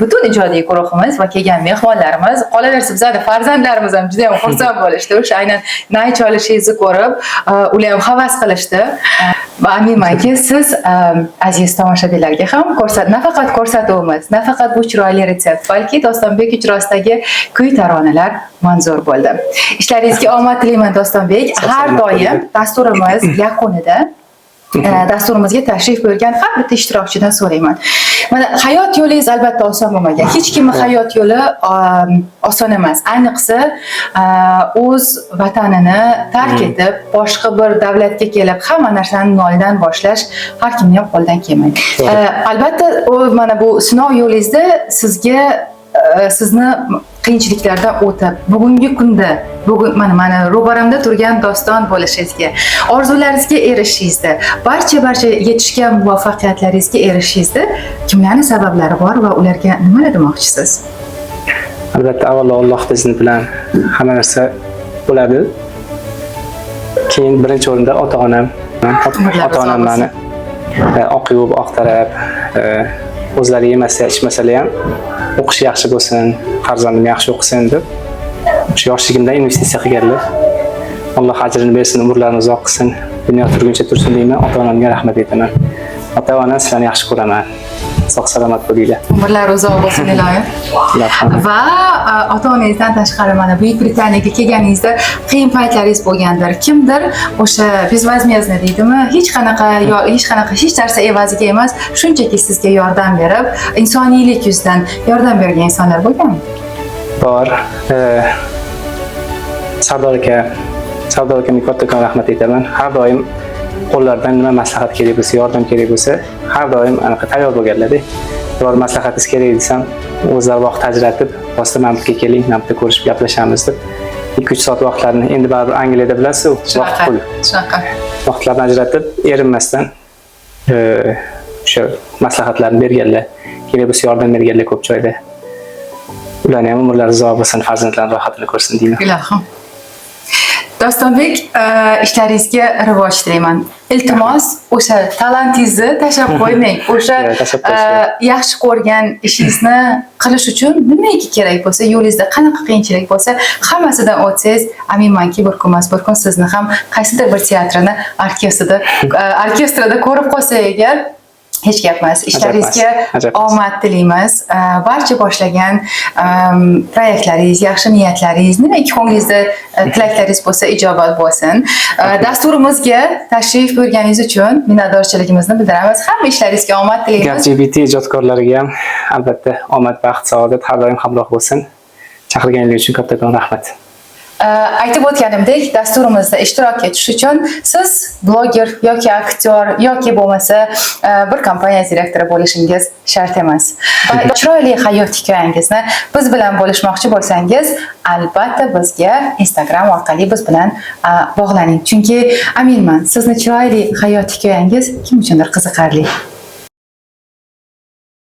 butun ijodiy guruhimiz va kelgan mehmonlarimiz, qolaversa bizlarning farzandlarimiz ham juda ham xursand bo'lishdi. O'sha aynan nay chalishingizni ko'rib, ular ham havas qilishdi. Va aminmanki, siz aziz tomoshabinlarga ham nafaqat ko'rsatuvimiz, nafaqat bu chiroyli retsept, balki Dostonbek ijrosidagi kuy taronalar manzur bo'ldi. Ishlaringizga omad tilayman, Dostonbek. Sog' Har salomat doim bo'ling. dasturimiz yakunida dasturimizga tashrif buyurgan har bitta ishtirokchidan so'rayman. Mana hayot yo'lingiz albatta oson bo'lmagan. Hech kimning hayot yo'li oson emas. Ayniqsa o'z vatanini tark etib, boshqa bir davlatga kelib, hamma narsani noldan boshlash har kimning ham qo'lidan kelmaydi. Albatta, u mana bu sinov yo'lingizda sizni qiyinchiliklardan o'tib, bugungi kunda, bugun mana ro'baramda turgan Doston bo'lishingizga, orzularingizga erishishingizda, barcha yetishgan muvaffaqiyatlaringizga erishishingizda kimlarning sabablari bor va ularga nimalar demoqchisiz? Albatta, avvalo Alloh izni bilan hamma narsa bo'ladi. Keyin birinchi o'rinda ota-onam, Umrlari ota-onam uzoq mani oq yuvib, oq tarab, o'zlari yemasa, ichmasalar ham o'qishi yaxshi bo'lsin, farzandim yaxshi o'qisin deb o'sha yoshligimdan investitsiya qilganlar. Alloh ajrini bersin, umrlarini uzoq qilsin, dunyo turguncha tursin deyman, ota-onamga rahmat aytaman. Ota-ona, sizlarni yaxshi ko'raman. Sog' salomat bo'linglar. Umrlari uzoq bo'lsin, iloyim. Ilohim. Va ota-onangizdan tashqari mana Buyuk Britaniyaga kelganingizda qiyin paytlaringiz bo'lgandir. Kimdir o'sha безвозмездно deydimi? Hech qanaqa hech narsa evaziga emas, shunchaki sizga yordam berib, insoniylik yuzidan yordam bergan insonlar bo'lganmi? Bor. Sardor aka, Sardor akamga kattakon rahmat aytaman. Har doim qo'llaridan nima maslahat kerak bo'lsa, yordam kerak bo'lsa, har doim anaqa tayyor bo'lganlar-da. Biror maslahatingiz kerak desam, o'zlari vaqt ajratib, "Rosta, mana bu yerga keling, mana bu yerda ko'rishib gaplashamiz" deb 2-3 soat vaqtlarini, endi baribir Angliyada bilasiz, vaqt pul. Shunaqa. Vaqtlarini ajratib, erinmasdan o'sha maslahatlarni berganlar, kerak bo'lsa yordam berganlar ko'p joyda. Ularni ham umrlari uzoq bo'lsin, farzandlari rohatini ko'rsin deyman. Ilohim. Dostonbek, ishlaringizga rivoj tilayman. Iltimos, o'sha talantingizni tashlab qo'ymang. O'sha Yo'q, tashlab qo'yish yo'q. yaxshi ko'rgan ishingizni qilish uchun nimaiki kerak bo'lsa, yo'lingizda qanaqa qiyinchilik bo'lsa, hammasidan o'tsangiz, aminmanki, bir kun emas, bir kun sizni ham qaysidir bir teatrini orkestrida ko'rib qolsak agar, hech gap emas. Ishlaringizga Ajab emas. omad tilaymiz. Barcha boshlagan proyektlaringiz, yaxshi niyatlaringiz, nimaki ko'nglingizda tilaklaringiz bo'lsa, ijobat bo'lsin. Dasturimizga tashrif buyurganingiz uchun minnatdorchiligimizni bildiramiz. Hamma ishlaringizga omad tilaymiz. LGBT ijodkorlariga ham albatta omad, baxt, saodat har doim hamroh bo'lsin. Chaqirganingiz uchun kattakon rahmat. Aytib o'tganimdek, dasturimizda ishtirok etish uchun siz bloger yoki aktyor yoki bo'lmasa bir kompaniya direktori bo'lishingiz shart emas. Va chiroyli hayot hikoyangizni biz bilan bo'lishmoqchi bo'lsangiz, albatta bizga Instagram orqali biz bilan bog'laning. Chunki aminman, sizni chiroyli hayot hikoyangiz kim uchundir qiziqarli.